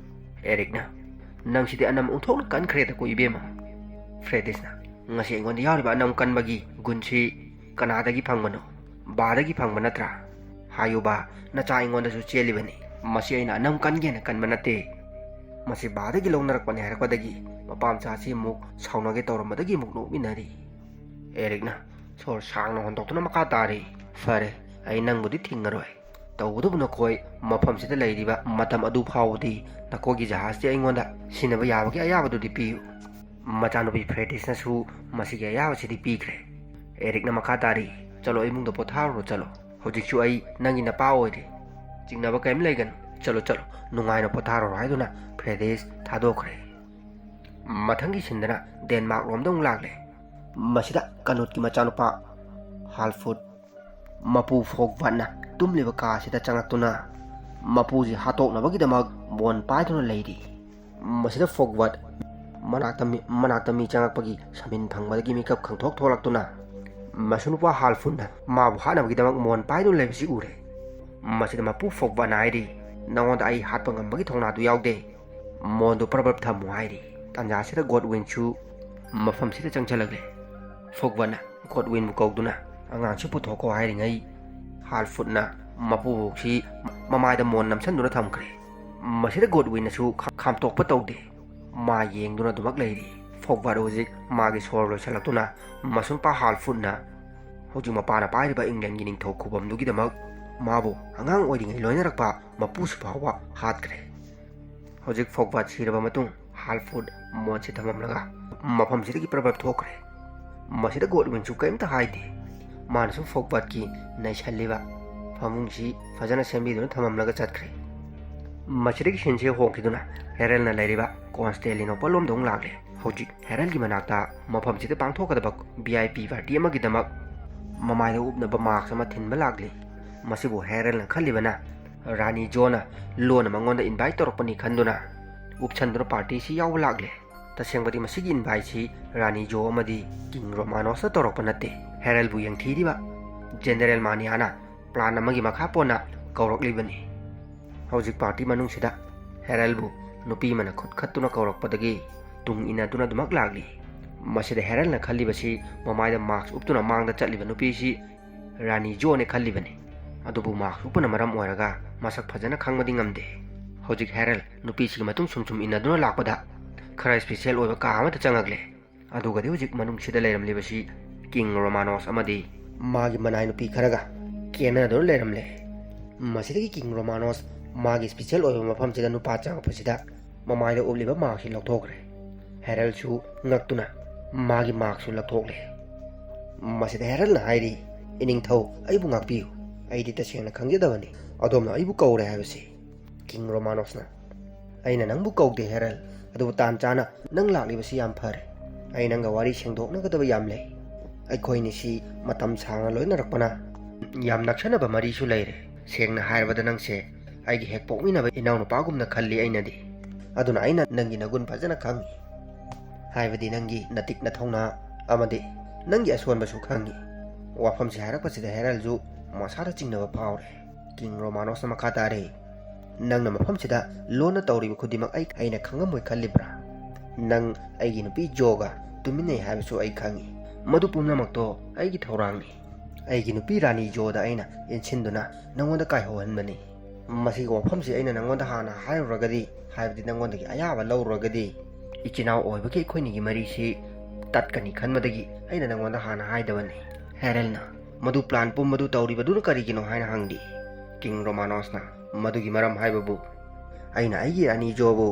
ꯑꯦꯔꯤꯛꯅ, "ꯅꯪꯁꯤꯗꯤ ꯑꯅꯝ ꯑꯣꯟꯊꯣꯛꯅ ꯀꯟꯈ꯭ꯔꯦꯗꯀꯣ, ꯏꯕꯦꯝꯃ꯫" ꯐ꯭ꯔꯦꯗꯤꯁꯅ, "ꯉꯁꯤ ꯑꯩꯉꯣꯟꯗ ꯌꯥꯎꯔꯤꯕ ꯑꯅꯝ ꯀꯟꯕꯒꯤ ꯒꯨꯟꯁꯤ ꯀꯅꯥꯗꯒꯤ ꯐꯪꯕꯅꯣ? ꯕꯥꯗꯒꯤ ꯐꯪꯕ ꯅꯠꯇ꯭ꯔꯥ? ꯍꯥꯏꯌꯨ ꯕꯥ, ꯅꯆꯥ ꯑꯩꯉꯣꯟꯗꯁꯨ ꯆꯦꯜꯂꯤꯕꯅꯤ꯫ ꯃꯁꯤ ꯑꯩꯅ ꯑꯅꯝ ꯀꯟꯒꯦꯅ ꯀꯟꯕ ꯅꯠꯇꯦ꯫ ꯃꯁꯤ ꯕꯥꯗꯒꯤ ꯂꯧꯅꯔꯛꯄꯅꯤ" ꯍꯥꯏꯔꯛꯄꯗꯒꯤ ꯃꯄꯥ ꯃꯆꯥ ꯑꯁꯤ ꯑꯃꯨꯛ ꯁꯥꯎꯅꯒꯦ ꯇꯧꯔꯝꯕꯗꯒꯤ ꯑꯃꯨꯛ ꯅꯣꯛꯃꯤꯟꯅꯔꯤ꯫ ꯑꯦꯔꯤꯛꯅ ꯁꯣꯔ ꯁꯥꯡꯅ ꯍꯣꯟꯗꯣꯛꯇꯨꯅ ꯃꯈꯥ ꯇꯥꯔꯤ, "ꯐꯔꯦ, ꯑꯩ ꯅꯪꯕꯨꯗꯤ ꯊꯤꯡꯉꯔꯣꯏ꯫ ꯇꯧꯕꯇꯕꯨ ꯅꯈꯣꯏ ꯃꯐꯝꯁꯤꯗ ꯂꯩꯔꯤꯕ ꯃꯇꯝ ꯑꯗꯨ ꯐꯥꯎꯕꯗꯤ ꯅꯈꯣꯏꯒꯤ ꯖꯍꯥꯖꯇꯤ ꯑꯩꯉꯣꯟꯗ ꯁꯤꯖꯤꯟꯅꯕ ꯌꯥꯕꯒꯤ ꯑꯌꯥꯕꯗꯨꯗꯤ ꯄꯤꯌꯨ꯫" ꯃꯆꯥꯅꯨꯄꯤ ꯐ꯭ꯔꯦꯗꯤꯁꯅꯁꯨ ꯃꯁꯤꯒꯤ ꯑꯌꯥꯕꯁꯤꯗꯤ ꯄꯤꯈ꯭ꯔꯦ꯫ ꯑꯦꯔꯤꯛꯅ ꯃꯈꯥ ꯇꯥꯔꯤ, "ꯆꯠꯂꯣ, ꯏꯃꯨꯡꯗ ꯄꯣꯊꯥꯔꯨꯔꯣ, ꯆꯠꯂꯣ꯫ ꯍꯧꯖꯤꯛꯁꯨ ꯑꯩ ꯅꯪꯒꯤ ꯅꯄꯥ ꯑꯣꯏꯔꯤ꯫ ꯆꯤꯡꯅꯕ ꯀꯔꯤꯝ ꯂꯩꯒꯅꯨ꯫ ꯆꯠꯂꯣ, ꯆꯠꯂꯣ, ꯅꯨꯡꯉꯥꯏꯅ ꯄꯣꯊꯥꯔꯨꯔꯣ" ꯍꯥꯏꯗꯨꯅ ꯐ꯭ꯔꯦꯗꯤꯁ ꯊꯥꯗꯣꯛꯈ꯭ꯔꯦ꯫ ꯃꯊꯪꯒꯤ ꯁꯤꯟꯗꯅ ꯗꯦꯟꯃꯥꯔꯛ ꯂꯣꯝꯗ ꯑꯃꯨꯛ ꯂꯥꯛꯂꯦ꯫ ꯃꯁꯤꯗ ꯀꯅꯨꯠꯀꯤ ꯃꯆꯥꯅꯨꯄꯥ ꯍꯥꯜꯐꯨꯠ ꯃꯄꯨ ꯐꯣꯛꯕꯠꯅ ꯇꯨꯝꯂꯤꯕ ꯀꯥ ꯑꯁꯤꯗ ꯆꯪꯂꯛꯇꯨꯅ ꯃꯄꯨꯁꯤ ꯍꯥꯠꯇꯣꯛꯅꯕꯒꯤꯗꯃꯛ ꯃꯣꯟ ꯄꯥꯏꯗꯨꯅ ꯂꯩꯔꯤ꯫ ꯃꯁꯤꯗ ꯐꯣꯛꯕꯠ ꯃꯅꯥꯛꯇ ꯃꯤ, ꯃꯅꯥꯛꯇ ꯃꯤ ꯆꯪꯂꯛꯄꯒꯤ ꯁꯃꯤꯟ ꯐꯪꯕꯗꯒꯤ ꯃꯤꯀꯞ ꯈꯪꯊꯣꯛ ꯊꯣꯛꯂꯛꯇꯨꯅ ꯃꯁꯨ ꯅꯨꯄꯥ ꯍꯥꯜꯐꯨꯠꯅ ꯃꯥꯕꯨ ꯍꯥꯠꯅꯕꯒꯤꯗꯃꯛ ꯃꯣꯟ ꯄꯥꯏꯗꯨꯅ ꯂꯩꯕꯁꯤ ꯎꯔꯦ꯫ ꯃꯁꯤꯗ ꯃꯄꯨ ꯐꯣꯛꯕꯠꯅ ꯍꯥꯏꯔꯤ, "ꯅꯉꯣꯟꯗ ꯑꯩ ꯍꯥꯠꯄ ꯉꯝꯕꯒꯤ ꯊꯧꯅꯥꯗꯨ ꯌꯥꯎꯗꯦ꯫ ꯃꯣꯟꯗꯨ ꯄ꯭ꯔꯞ ꯄ꯭ꯔꯞ ꯊꯝꯃꯨ" ꯍꯥꯏꯔꯤ꯫ ꯇꯥꯟꯖꯥꯁꯤꯗ ꯒꯣꯗꯋꯤꯟꯁꯨ ꯃꯐꯝꯁꯤꯗ ꯆꯪꯁꯤꯜꯂꯛꯂꯦ꯫ ꯐꯣꯛꯕꯠꯅ ꯒꯣꯗꯋꯤꯟꯕꯨ ꯀꯧꯗꯨꯅ, "ꯑꯉꯥꯡꯁꯤ ꯄꯨꯊꯣꯛꯀꯣ" ꯍꯥꯏꯔꯤꯉꯩ, ꯍꯥꯜꯐꯨꯠꯅ ꯃꯄꯨꯕꯣꯛꯁꯤ ꯃꯃꯥꯏꯗ ꯃꯣꯟ ꯅꯝꯁꯤꯟꯗꯨꯅ ꯊꯝꯈ꯭ꯔꯦ꯫ ꯃꯁꯤꯗ ꯒꯣꯗꯋꯤꯟꯅꯁꯨ ꯈꯥ-, ꯈꯥꯝꯇꯣꯛꯄ ꯇꯧꯗꯦ꯫ ꯃꯥ ꯌꯦꯡꯗꯨꯅ ꯑꯗꯨꯃꯛ ꯂꯩꯔꯤ꯫ ꯐꯣꯛꯕꯥꯠ ꯍꯧꯖꯤꯛ ꯃꯥꯒꯤ ꯁꯣꯔ ꯂꯣꯏꯁꯤꯜꯂꯛꯇꯨꯅ ꯃꯁꯨꯝꯄꯥ ꯍꯥꯜꯐꯨꯗꯅ ꯍꯧꯖꯤꯛ ꯃꯄꯥꯅ ꯄꯥꯏꯔꯤꯕ ꯏꯪꯂꯦꯟꯒꯤ ꯅꯤꯡꯊꯧ ꯈꯨꯕꯝꯗꯨꯒꯤꯗꯃꯛ ꯃꯥꯕꯨ ꯑꯉꯥꯡ ꯑꯣꯏꯔꯤꯉꯩ ꯂꯣꯏꯅꯔꯛꯄ ꯃꯄꯨꯁꯨ ꯐꯥꯎꯕ ꯍꯥꯠꯈ꯭ꯔꯦ꯫ ꯍꯧꯖꯤꯛ ꯐꯣꯛꯕꯥꯠ ꯁꯤꯔꯕ ꯃꯇꯨꯡ ꯍꯥꯜꯐꯨꯗ ꯃꯣꯟꯁꯦ ꯊꯝꯃꯝꯂꯒ ꯃꯐꯝꯁꯤꯗꯒꯤ ꯄ꯭ꯔꯕꯞ ꯊꯣꯛꯈ꯭ꯔꯦ꯫ ꯃꯁꯤꯗ ꯒꯣꯗꯋꯤꯟꯁꯨ ꯀꯔꯤꯝꯇ ꯍꯥꯏꯗꯦ꯫ ꯃꯥꯅꯁꯨ ꯐꯣꯛꯕꯥꯠꯀꯤ ꯅꯩꯁꯜꯂꯤꯕ ꯐꯃꯨꯡꯁꯤ ꯐꯖꯅ ꯁꯦꯝꯕꯤꯗꯨꯅ ꯊꯝꯃꯝꯂꯒ ꯆꯠꯈ꯭ꯔꯦ꯫ ꯃꯁꯤꯗꯒꯤ ꯁꯤꯟꯁꯦ ꯍꯣꯡꯈꯤꯗꯨꯅ ꯍꯦꯔꯜꯅ ꯂꯩꯔꯤꯕ ꯀꯣꯟꯁꯇꯦꯂꯤꯅꯣꯄꯜ ꯂꯣꯝꯗ ꯑꯃꯨꯛ ꯂꯥꯛꯂꯦ꯫ ꯍꯧꯖꯤꯛ ꯍꯦꯔꯜꯒꯤ ꯃꯅꯥꯛꯇ ꯃꯐꯝꯁꯤꯗ ꯄꯥꯡꯊꯣꯛꯀꯗꯕ ꯚꯤ ꯑꯥꯏ ꯄꯤ ꯄꯥꯔꯇꯤ ꯑꯃꯒꯤꯗꯃꯛ ꯃꯃꯥꯏꯗ ꯎꯞꯅꯕ ꯃꯥꯛꯁ ꯑꯃ ꯊꯤꯟꯕ ꯂꯥꯛꯂꯤ꯫ ꯃꯁꯤꯕꯨ ꯍꯦꯔꯜꯅ ꯈꯜꯂꯤꯕꯅ ꯔꯥꯅꯤ ꯖꯣꯅ ꯂꯣꯟꯅ ꯃꯉꯣꯟꯗ ꯏꯟꯚꯥꯏꯠ ꯇꯧꯔꯛꯄꯅꯤ ꯈꯟꯗꯨꯅ ꯎꯞꯁꯟꯗꯨꯅ ꯄꯥꯔꯇꯤꯁꯤ ꯌꯥꯎꯕ ꯂꯥꯛꯂꯦ꯫ ꯇꯁꯦꯡꯕꯗꯤ ꯃꯁꯤꯒꯤ ꯏꯟꯚꯥꯏꯠꯁꯤ ꯔꯥꯅꯤ ꯖꯣ ꯑꯃꯗꯤ ꯀꯤꯡ ꯔꯣꯃꯥꯅꯣꯁꯅ ꯇꯧꯔꯛꯄ ꯅꯠꯇꯦ꯫ ꯍꯦꯔꯜꯕꯨ ꯌꯦꯡꯊꯤꯔꯤꯕ ꯖꯦꯅꯦꯔꯦꯜ ꯃꯥꯅꯤꯌꯥꯅ ꯄ꯭ꯂꯥꯟ ꯑꯃꯒꯤ ꯃꯈꯥ ꯄꯣꯟꯅ ꯀꯧꯔꯛꯂꯤꯕꯅꯤ꯫ ꯍꯧꯖꯤꯛ ꯄꯥꯔꯇꯤ ꯃꯅꯨꯡꯁꯤꯗ ꯍꯦꯔꯜꯕꯨ ꯅꯨꯄꯤ ꯑꯃꯅ ꯈꯨꯠ ꯈꯠꯇꯨꯅ ꯀꯧꯔꯛꯄꯗꯒꯤ ꯇꯨꯡ ꯏꯟꯅꯗꯨꯅ ꯑꯗꯨꯃꯛ ꯂꯥꯛꯂꯤ꯫ ꯃꯁꯤꯗ ꯍꯦꯔꯜꯅ ꯈꯜꯂꯤꯕꯁꯤ ꯃꯃꯥꯏꯗ ꯃꯥꯛꯁ ꯎꯞꯇꯨꯅ ꯃꯥꯡꯗ ꯆꯠꯂꯤꯕ ꯅꯨꯄꯤꯁꯤ ꯔꯥꯅꯤ ꯖꯣꯅꯦ ꯈꯜꯂꯤꯕꯅꯤ꯫ ꯑꯗꯨꯕꯨ ꯃꯥꯛꯁ ꯎꯞꯄꯅ ꯃꯔꯝ ꯑꯣꯏꯔꯒ ꯃꯁꯛ ꯐꯖꯅ ꯈꯪꯕꯗꯤ ꯉꯝꯗꯦ꯫ ꯍꯧꯖꯤꯛ ꯍꯦꯔꯜ ꯅꯨꯄꯤꯁꯤꯒꯤ ꯃꯇꯨꯡ ꯁꯨꯝ ꯁꯨꯝ ꯏꯟꯅꯗꯨꯅ ꯂꯥꯛꯄꯗ ꯈꯔ ꯏꯁꯄꯤꯁꯦꯜ ꯑꯣꯏꯕ ꯀꯥ ꯑꯃꯗ ꯆꯪꯉꯛꯂꯦ꯫ ꯑꯗꯨꯒꯗꯤ ꯍꯧꯖꯤꯛ ꯃꯅꯨꯡꯁꯤꯗ ꯂꯩꯔꯝꯂꯤꯕꯁꯤ ꯀꯤꯡ ꯔꯣꯃꯥꯅꯣꯁ ꯑꯃꯗꯤ ꯃꯥꯒꯤ ꯃꯅꯥꯏ ꯅꯨꯄꯤ ꯈꯔꯒ ꯀꯦꯅꯗꯨꯅ ꯂꯩꯔꯝꯂꯦ꯫ ꯃꯁꯤꯗꯒꯤ ꯀꯤꯡ ꯔꯣꯃꯥꯅꯣꯁ ꯃꯥꯒꯤ ꯏꯁꯄꯤꯁꯦꯜ ꯑꯣꯏꯕ ꯃꯐꯝꯁꯤꯗ ꯅꯨꯄꯥ ꯆꯪꯉꯛꯄꯁꯤꯗ ꯃꯃꯥꯏꯗ ꯎꯞꯂꯤꯕ ꯃꯥꯛꯁꯤ ꯂꯧꯊꯣꯛꯈ꯭ꯔꯦ꯫ ꯍꯦꯔꯜꯁꯨ ꯉꯛꯇꯨꯅ ꯃꯥꯒꯤ ꯃꯥꯛꯁꯁꯨ ꯂꯧꯊꯣꯛꯂꯦ꯫ ꯃꯁꯤꯗ ꯍꯦꯔꯜꯅ ꯍꯥꯏꯔꯤ, "ꯏꯅꯤꯡꯊꯧ, ꯑꯩꯕꯨ ꯉꯥꯛꯄꯤꯌꯨ꯫ ꯑꯩꯗꯤ ꯇꯁꯦꯡꯅ ꯈꯪꯖꯗꯕꯅꯤ꯫ ꯑꯗꯣꯝꯅ ꯑꯩꯕꯨ ꯀꯧꯔꯦ ꯍꯥꯏꯕꯁꯤ꯫" ꯀꯤꯡ ꯔꯣꯃꯥꯅꯣꯁꯅ, "ꯑꯩꯅ ꯅꯪꯕꯨ ꯀꯧꯗꯦ, ꯍꯦꯔꯜ, ꯑꯗꯨꯕꯨ ꯇꯥꯟ ꯆꯥꯅ ꯅꯪ ꯂꯥꯛꯂꯤꯕꯁꯤ ꯌꯥꯝ ꯐꯔꯦ꯫ ꯑꯩ ꯅꯪꯒ ꯋꯥꯔꯤ ꯁꯦꯡꯗꯣꯛꯅꯒꯗꯕ ꯌꯥꯝ ꯂꯩ꯫ ꯑꯩꯈꯣꯏꯅꯤꯁꯤ ꯃꯇꯝ ꯁꯥꯡꯅ ꯂꯣꯏꯅꯔꯛꯄꯅ ꯌꯥꯝ ꯅꯛꯁꯟꯅꯕ ꯃꯔꯤꯁꯨ ꯂꯩꯔꯦ꯫ ꯁꯦꯡꯅ ꯍꯥꯏꯔꯕꯗ ꯅꯪꯁꯦ ꯑꯩꯒꯤ ꯍꯦꯛ ꯄꯣꯛꯃꯤꯟꯅꯕ ꯏꯅꯥꯎꯅꯨꯄꯥꯒꯨꯝꯅ ꯈꯜꯂꯤ ꯑꯩꯅꯗꯤ꯫ ꯑꯗꯨꯅ ꯑꯩꯅ ꯅꯪꯒꯤ ꯅꯒꯨꯟ ꯐꯖꯅ ꯈꯪꯉꯤ꯫ ꯍꯥꯏꯕꯗꯤ ꯅꯪꯒꯤ ꯅꯇꯤꯛ ꯅꯊꯧꯅꯥ ꯑꯃꯗꯤ ꯅꯪꯒꯤ ꯑꯁꯣꯟꯕꯁꯨ ꯈꯪꯉꯤ꯫" ꯋꯥꯐꯝꯁꯤ ꯍꯥꯏꯔꯛꯄꯁꯤꯗ ꯍꯦꯔꯜꯁꯨ ꯃꯁꯥꯗ ꯆꯤꯡꯅꯕ ꯐꯥꯎꯔꯦ꯫ ꯀꯤꯡ ꯔꯣꯃꯥꯅꯣꯁꯅ ꯃꯈꯥ ꯇꯥꯔꯦ, "ꯅꯪꯅ ꯃꯐꯝꯁꯤꯗ ꯂꯣꯟꯅ ꯇꯧꯔꯤꯕ ꯈꯨꯗꯤꯡꯃꯛ ꯑꯩ, ꯑꯩꯅ ꯈꯪꯉꯝꯃꯣꯏ ꯈꯜꯂꯤꯕ꯭ꯔꯥ? ꯅꯪ ꯑꯩꯒꯤ ꯅꯨꯄꯤ ꯖꯣꯒ ꯇꯨꯃꯤꯟꯅꯩ ꯍꯥꯏꯕꯁꯨ ꯑꯩ ꯈꯪꯉꯤ꯫ ꯃꯗꯨ ꯄꯨꯝꯅꯃꯛꯇꯣ ꯑꯩꯒꯤ ꯊꯧꯔꯥꯡꯅꯤ꯫ ꯑꯩꯒꯤ ꯅꯨꯄꯤ ꯔꯥꯅꯤ ꯖꯣꯗ ꯑꯩꯅ ꯏꯟꯁꯤꯟꯗꯨꯅ ꯅꯪꯉꯣꯟꯗ ꯀꯥꯏꯍꯧꯍꯟꯕꯅꯤ꯫ ꯃꯁꯤꯒꯤ ꯋꯥꯐꯝꯁꯤ ꯑꯩꯅ ꯅꯪꯉꯣꯟꯗ ꯍꯥꯟꯅ ꯍꯥꯏꯔꯨꯔꯒꯗꯤ, ꯍꯥꯏꯕꯗꯤ ꯅꯪꯉꯣꯟꯗꯒꯤ ꯑꯌꯥꯕ ꯂꯧꯔꯨꯔꯒꯗꯤ, ꯏꯆꯤꯟ ꯏꯅꯥꯎ ꯑꯣꯏꯕꯒꯤ ꯑꯩꯈꯣꯏꯅꯤꯒꯤ ꯃꯔꯤꯁꯤ ꯇꯠꯀꯅꯤ ꯈꯟꯕꯗꯒꯤ ꯑꯩꯅ ꯅꯪꯉꯣꯟꯗ ꯍꯥꯟꯅ ꯍꯥꯏꯗꯕꯅꯤ꯫ ꯍꯦꯔꯜꯅ ꯃꯗꯨ plan ꯄꯨꯝꯕꯗꯨ ꯇꯧꯔꯤꯕꯗꯨꯅ ꯀꯔꯤꯒꯤꯅꯣ ꯍꯥꯏꯅ ꯍꯪꯂꯤ꯫ ꯀꯤꯡ ꯔꯣꯃꯥꯅꯣꯁꯅ ꯃꯗꯨꯒꯤ ꯃꯔꯝ ꯍꯥꯏꯕꯕꯨ, ꯑꯩꯅ ꯑꯩꯒꯤ ꯔꯥꯅꯤ ꯖꯣꯕꯨ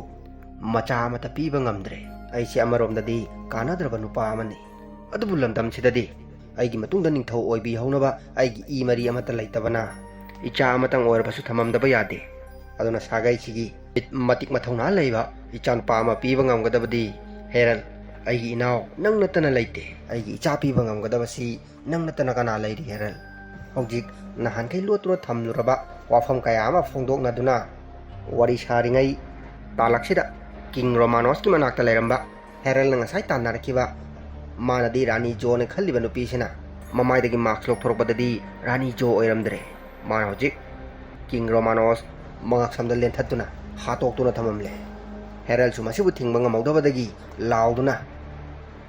ꯃꯆꯥ ꯑꯃꯠꯇ ꯄꯤꯕ ꯉꯝꯗ꯭ꯔꯦ꯫ ꯑꯩꯁꯦ ꯑꯃꯔꯣꯝꯗꯗꯤ ꯀꯥꯟꯅꯗ꯭ꯔꯕ ꯅꯨꯄꯥ ꯑꯃꯅꯤ, ꯑꯗꯨꯕꯨ ꯂꯝꯗꯝꯁꯤꯗꯗꯤ ꯑꯩꯒꯤ ꯃꯇꯨꯡꯗ ꯅꯤꯡꯊꯧ ꯑꯣꯏꯕꯤꯍꯧꯅꯕ ꯑꯩꯒꯤ ꯏ ꯃꯔꯤ ꯑꯃꯠꯇ ꯂꯩꯇꯕꯅ ꯏꯆꯥ ꯑꯃꯇꯪ ꯑꯣꯏꯔꯕꯁꯨ ꯊꯝꯃꯝꯗꯕ ꯌꯥꯗꯦ꯫ ꯑꯗꯨꯅ ꯁꯥꯒꯩꯁꯤꯒꯤ ꯃꯇꯤꯛ ꯃꯊꯧꯅꯥ ꯂꯩꯕ ꯏꯆꯥꯅꯨꯄꯥ ꯑꯃ ꯄꯤꯕ ꯉꯝꯒꯗꯕꯗꯤ ꯍꯦꯔꯜ, ꯑꯩꯒꯤ ꯏꯅꯥꯎ, ꯅꯪ ꯅꯠꯇꯅ ꯂꯩꯇꯦ꯫ ꯑꯩꯒꯤ ꯏꯆꯥ ꯄꯤꯕ ꯉꯝꯒꯗꯕꯁꯤ ꯅꯪ ꯅꯠꯇꯅ ꯀꯅꯥ ꯂꯩꯔꯤ ꯍꯦꯔꯜ? ꯍꯧꯖꯤꯛ ꯅꯍꯥꯟꯈꯩ ꯂꯣꯠꯇꯨꯅ ꯊꯝꯂꯨꯔꯕ ꯋꯥꯐꯝ ꯀꯌꯥ ꯑꯃ ꯐꯣꯡꯗꯣꯛꯅꯗꯨꯅ ꯋꯥꯔꯤ ꯁꯥꯔꯤꯉꯩ ꯇꯥꯂꯛꯁꯤꯗ ꯀꯤꯡ ꯔꯣꯃꯥꯅꯣꯁꯀꯤ ꯃꯅꯥꯛꯇ ꯂꯩꯔꯝꯕ ꯍꯦꯔꯜꯅ ꯉꯁꯥꯏ ꯇꯥꯟꯅꯔꯛꯈꯤꯕ, ꯃꯥꯅꯗꯤ ꯔꯥꯅꯤ ꯖꯣꯅ ꯈꯜꯂꯤꯕ ꯅꯨꯄꯤꯁꯤꯅ ꯃꯃꯥꯏꯗꯒꯤ ꯃꯥꯛꯁ ꯂꯧꯊꯣꯔꯛꯄꯗꯗꯤ ꯔꯥꯅꯤ ꯖꯣ ꯑꯣꯏꯔꯝꯗ꯭ꯔꯦ꯫ ꯃꯥꯅ ꯍꯧꯖꯤꯛ ꯀꯤꯡ ꯔꯣꯃꯥꯅꯣꯁ ꯃꯉꯛꯁꯝꯗ ꯂꯦꯟꯊꯠꯇꯨꯅ ꯍꯥꯠꯇꯣꯛꯇꯨꯅ ꯊꯝꯃꯝꯂꯦ꯫ ꯍꯦꯔꯜꯁꯨ ꯃꯁꯤꯕꯨ ꯊꯤꯡꯕ ꯉꯝꯍꯧꯗꯕꯗꯒꯤ ꯂꯥꯎꯗꯨꯅ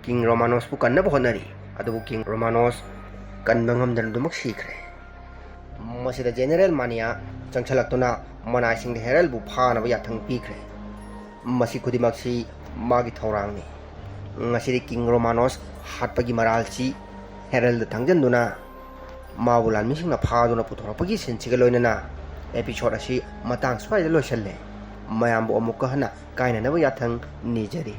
ꯀꯤꯡ ꯔꯣꯃꯥꯅꯣꯁꯄꯨ ꯀꯟꯅꯕ ꯍꯣꯠꯅꯔꯤ꯫ ꯑꯗꯨꯕꯨ ꯀꯤꯡ ꯔꯣꯃꯥꯅꯣꯁ ꯀꯟꯕ ꯉꯝꯗꯅ ꯑꯗꯨꯃꯛ ꯁꯤꯈ꯭ꯔꯦ꯫ ꯃꯁꯤꯗ ꯖꯦꯅꯦꯔꯦꯜ ꯃꯥꯅꯤꯌꯥ ꯆꯪꯁꯤꯜꯂꯛꯇꯨꯅ ꯃꯅꯥꯏꯁꯤꯡꯗ ꯍꯦꯔꯜꯕꯨ ꯐꯥꯅꯕ ꯌꯥꯊꯪ ꯄꯤꯈ꯭ꯔꯦ꯫ ꯃꯁꯤ ꯈꯨꯗꯤꯡꯃꯛꯁꯤ ꯃꯥꯒꯤ ꯊꯧꯔꯥꯡꯅꯤ꯫ ꯉꯁꯤꯗꯤ ꯀꯤꯡ ꯔꯣꯃꯥꯅꯣꯁ ꯍꯥꯠꯄꯒꯤ ꯃꯔꯥꯜꯁꯤ ꯍꯦꯔꯜꯗ ꯊꯥꯡꯖꯟꯗꯨꯅ ꯃꯥꯕꯨ ꯂꯥꯟꯃꯤꯁꯤꯡꯅ ꯐꯥꯗꯨꯅ ꯄꯨꯊꯣꯔꯛꯄꯒꯤ ꯁꯤꯟꯁꯤꯒ ꯂꯣꯏꯅꯅ episode ꯑꯁꯤ ꯃꯇꯥꯡ ꯁ꯭ꯋꯥꯏꯗ ꯂꯣꯏꯁꯜꯂꯦ꯫ ꯃꯌꯥꯝꯕꯨ ꯑꯃꯨꯛꯀ ꯍꯟꯅ ꯀꯥꯏꯅꯅꯕ ꯌꯥꯊꯪ ꯅꯤꯖꯔꯤ꯫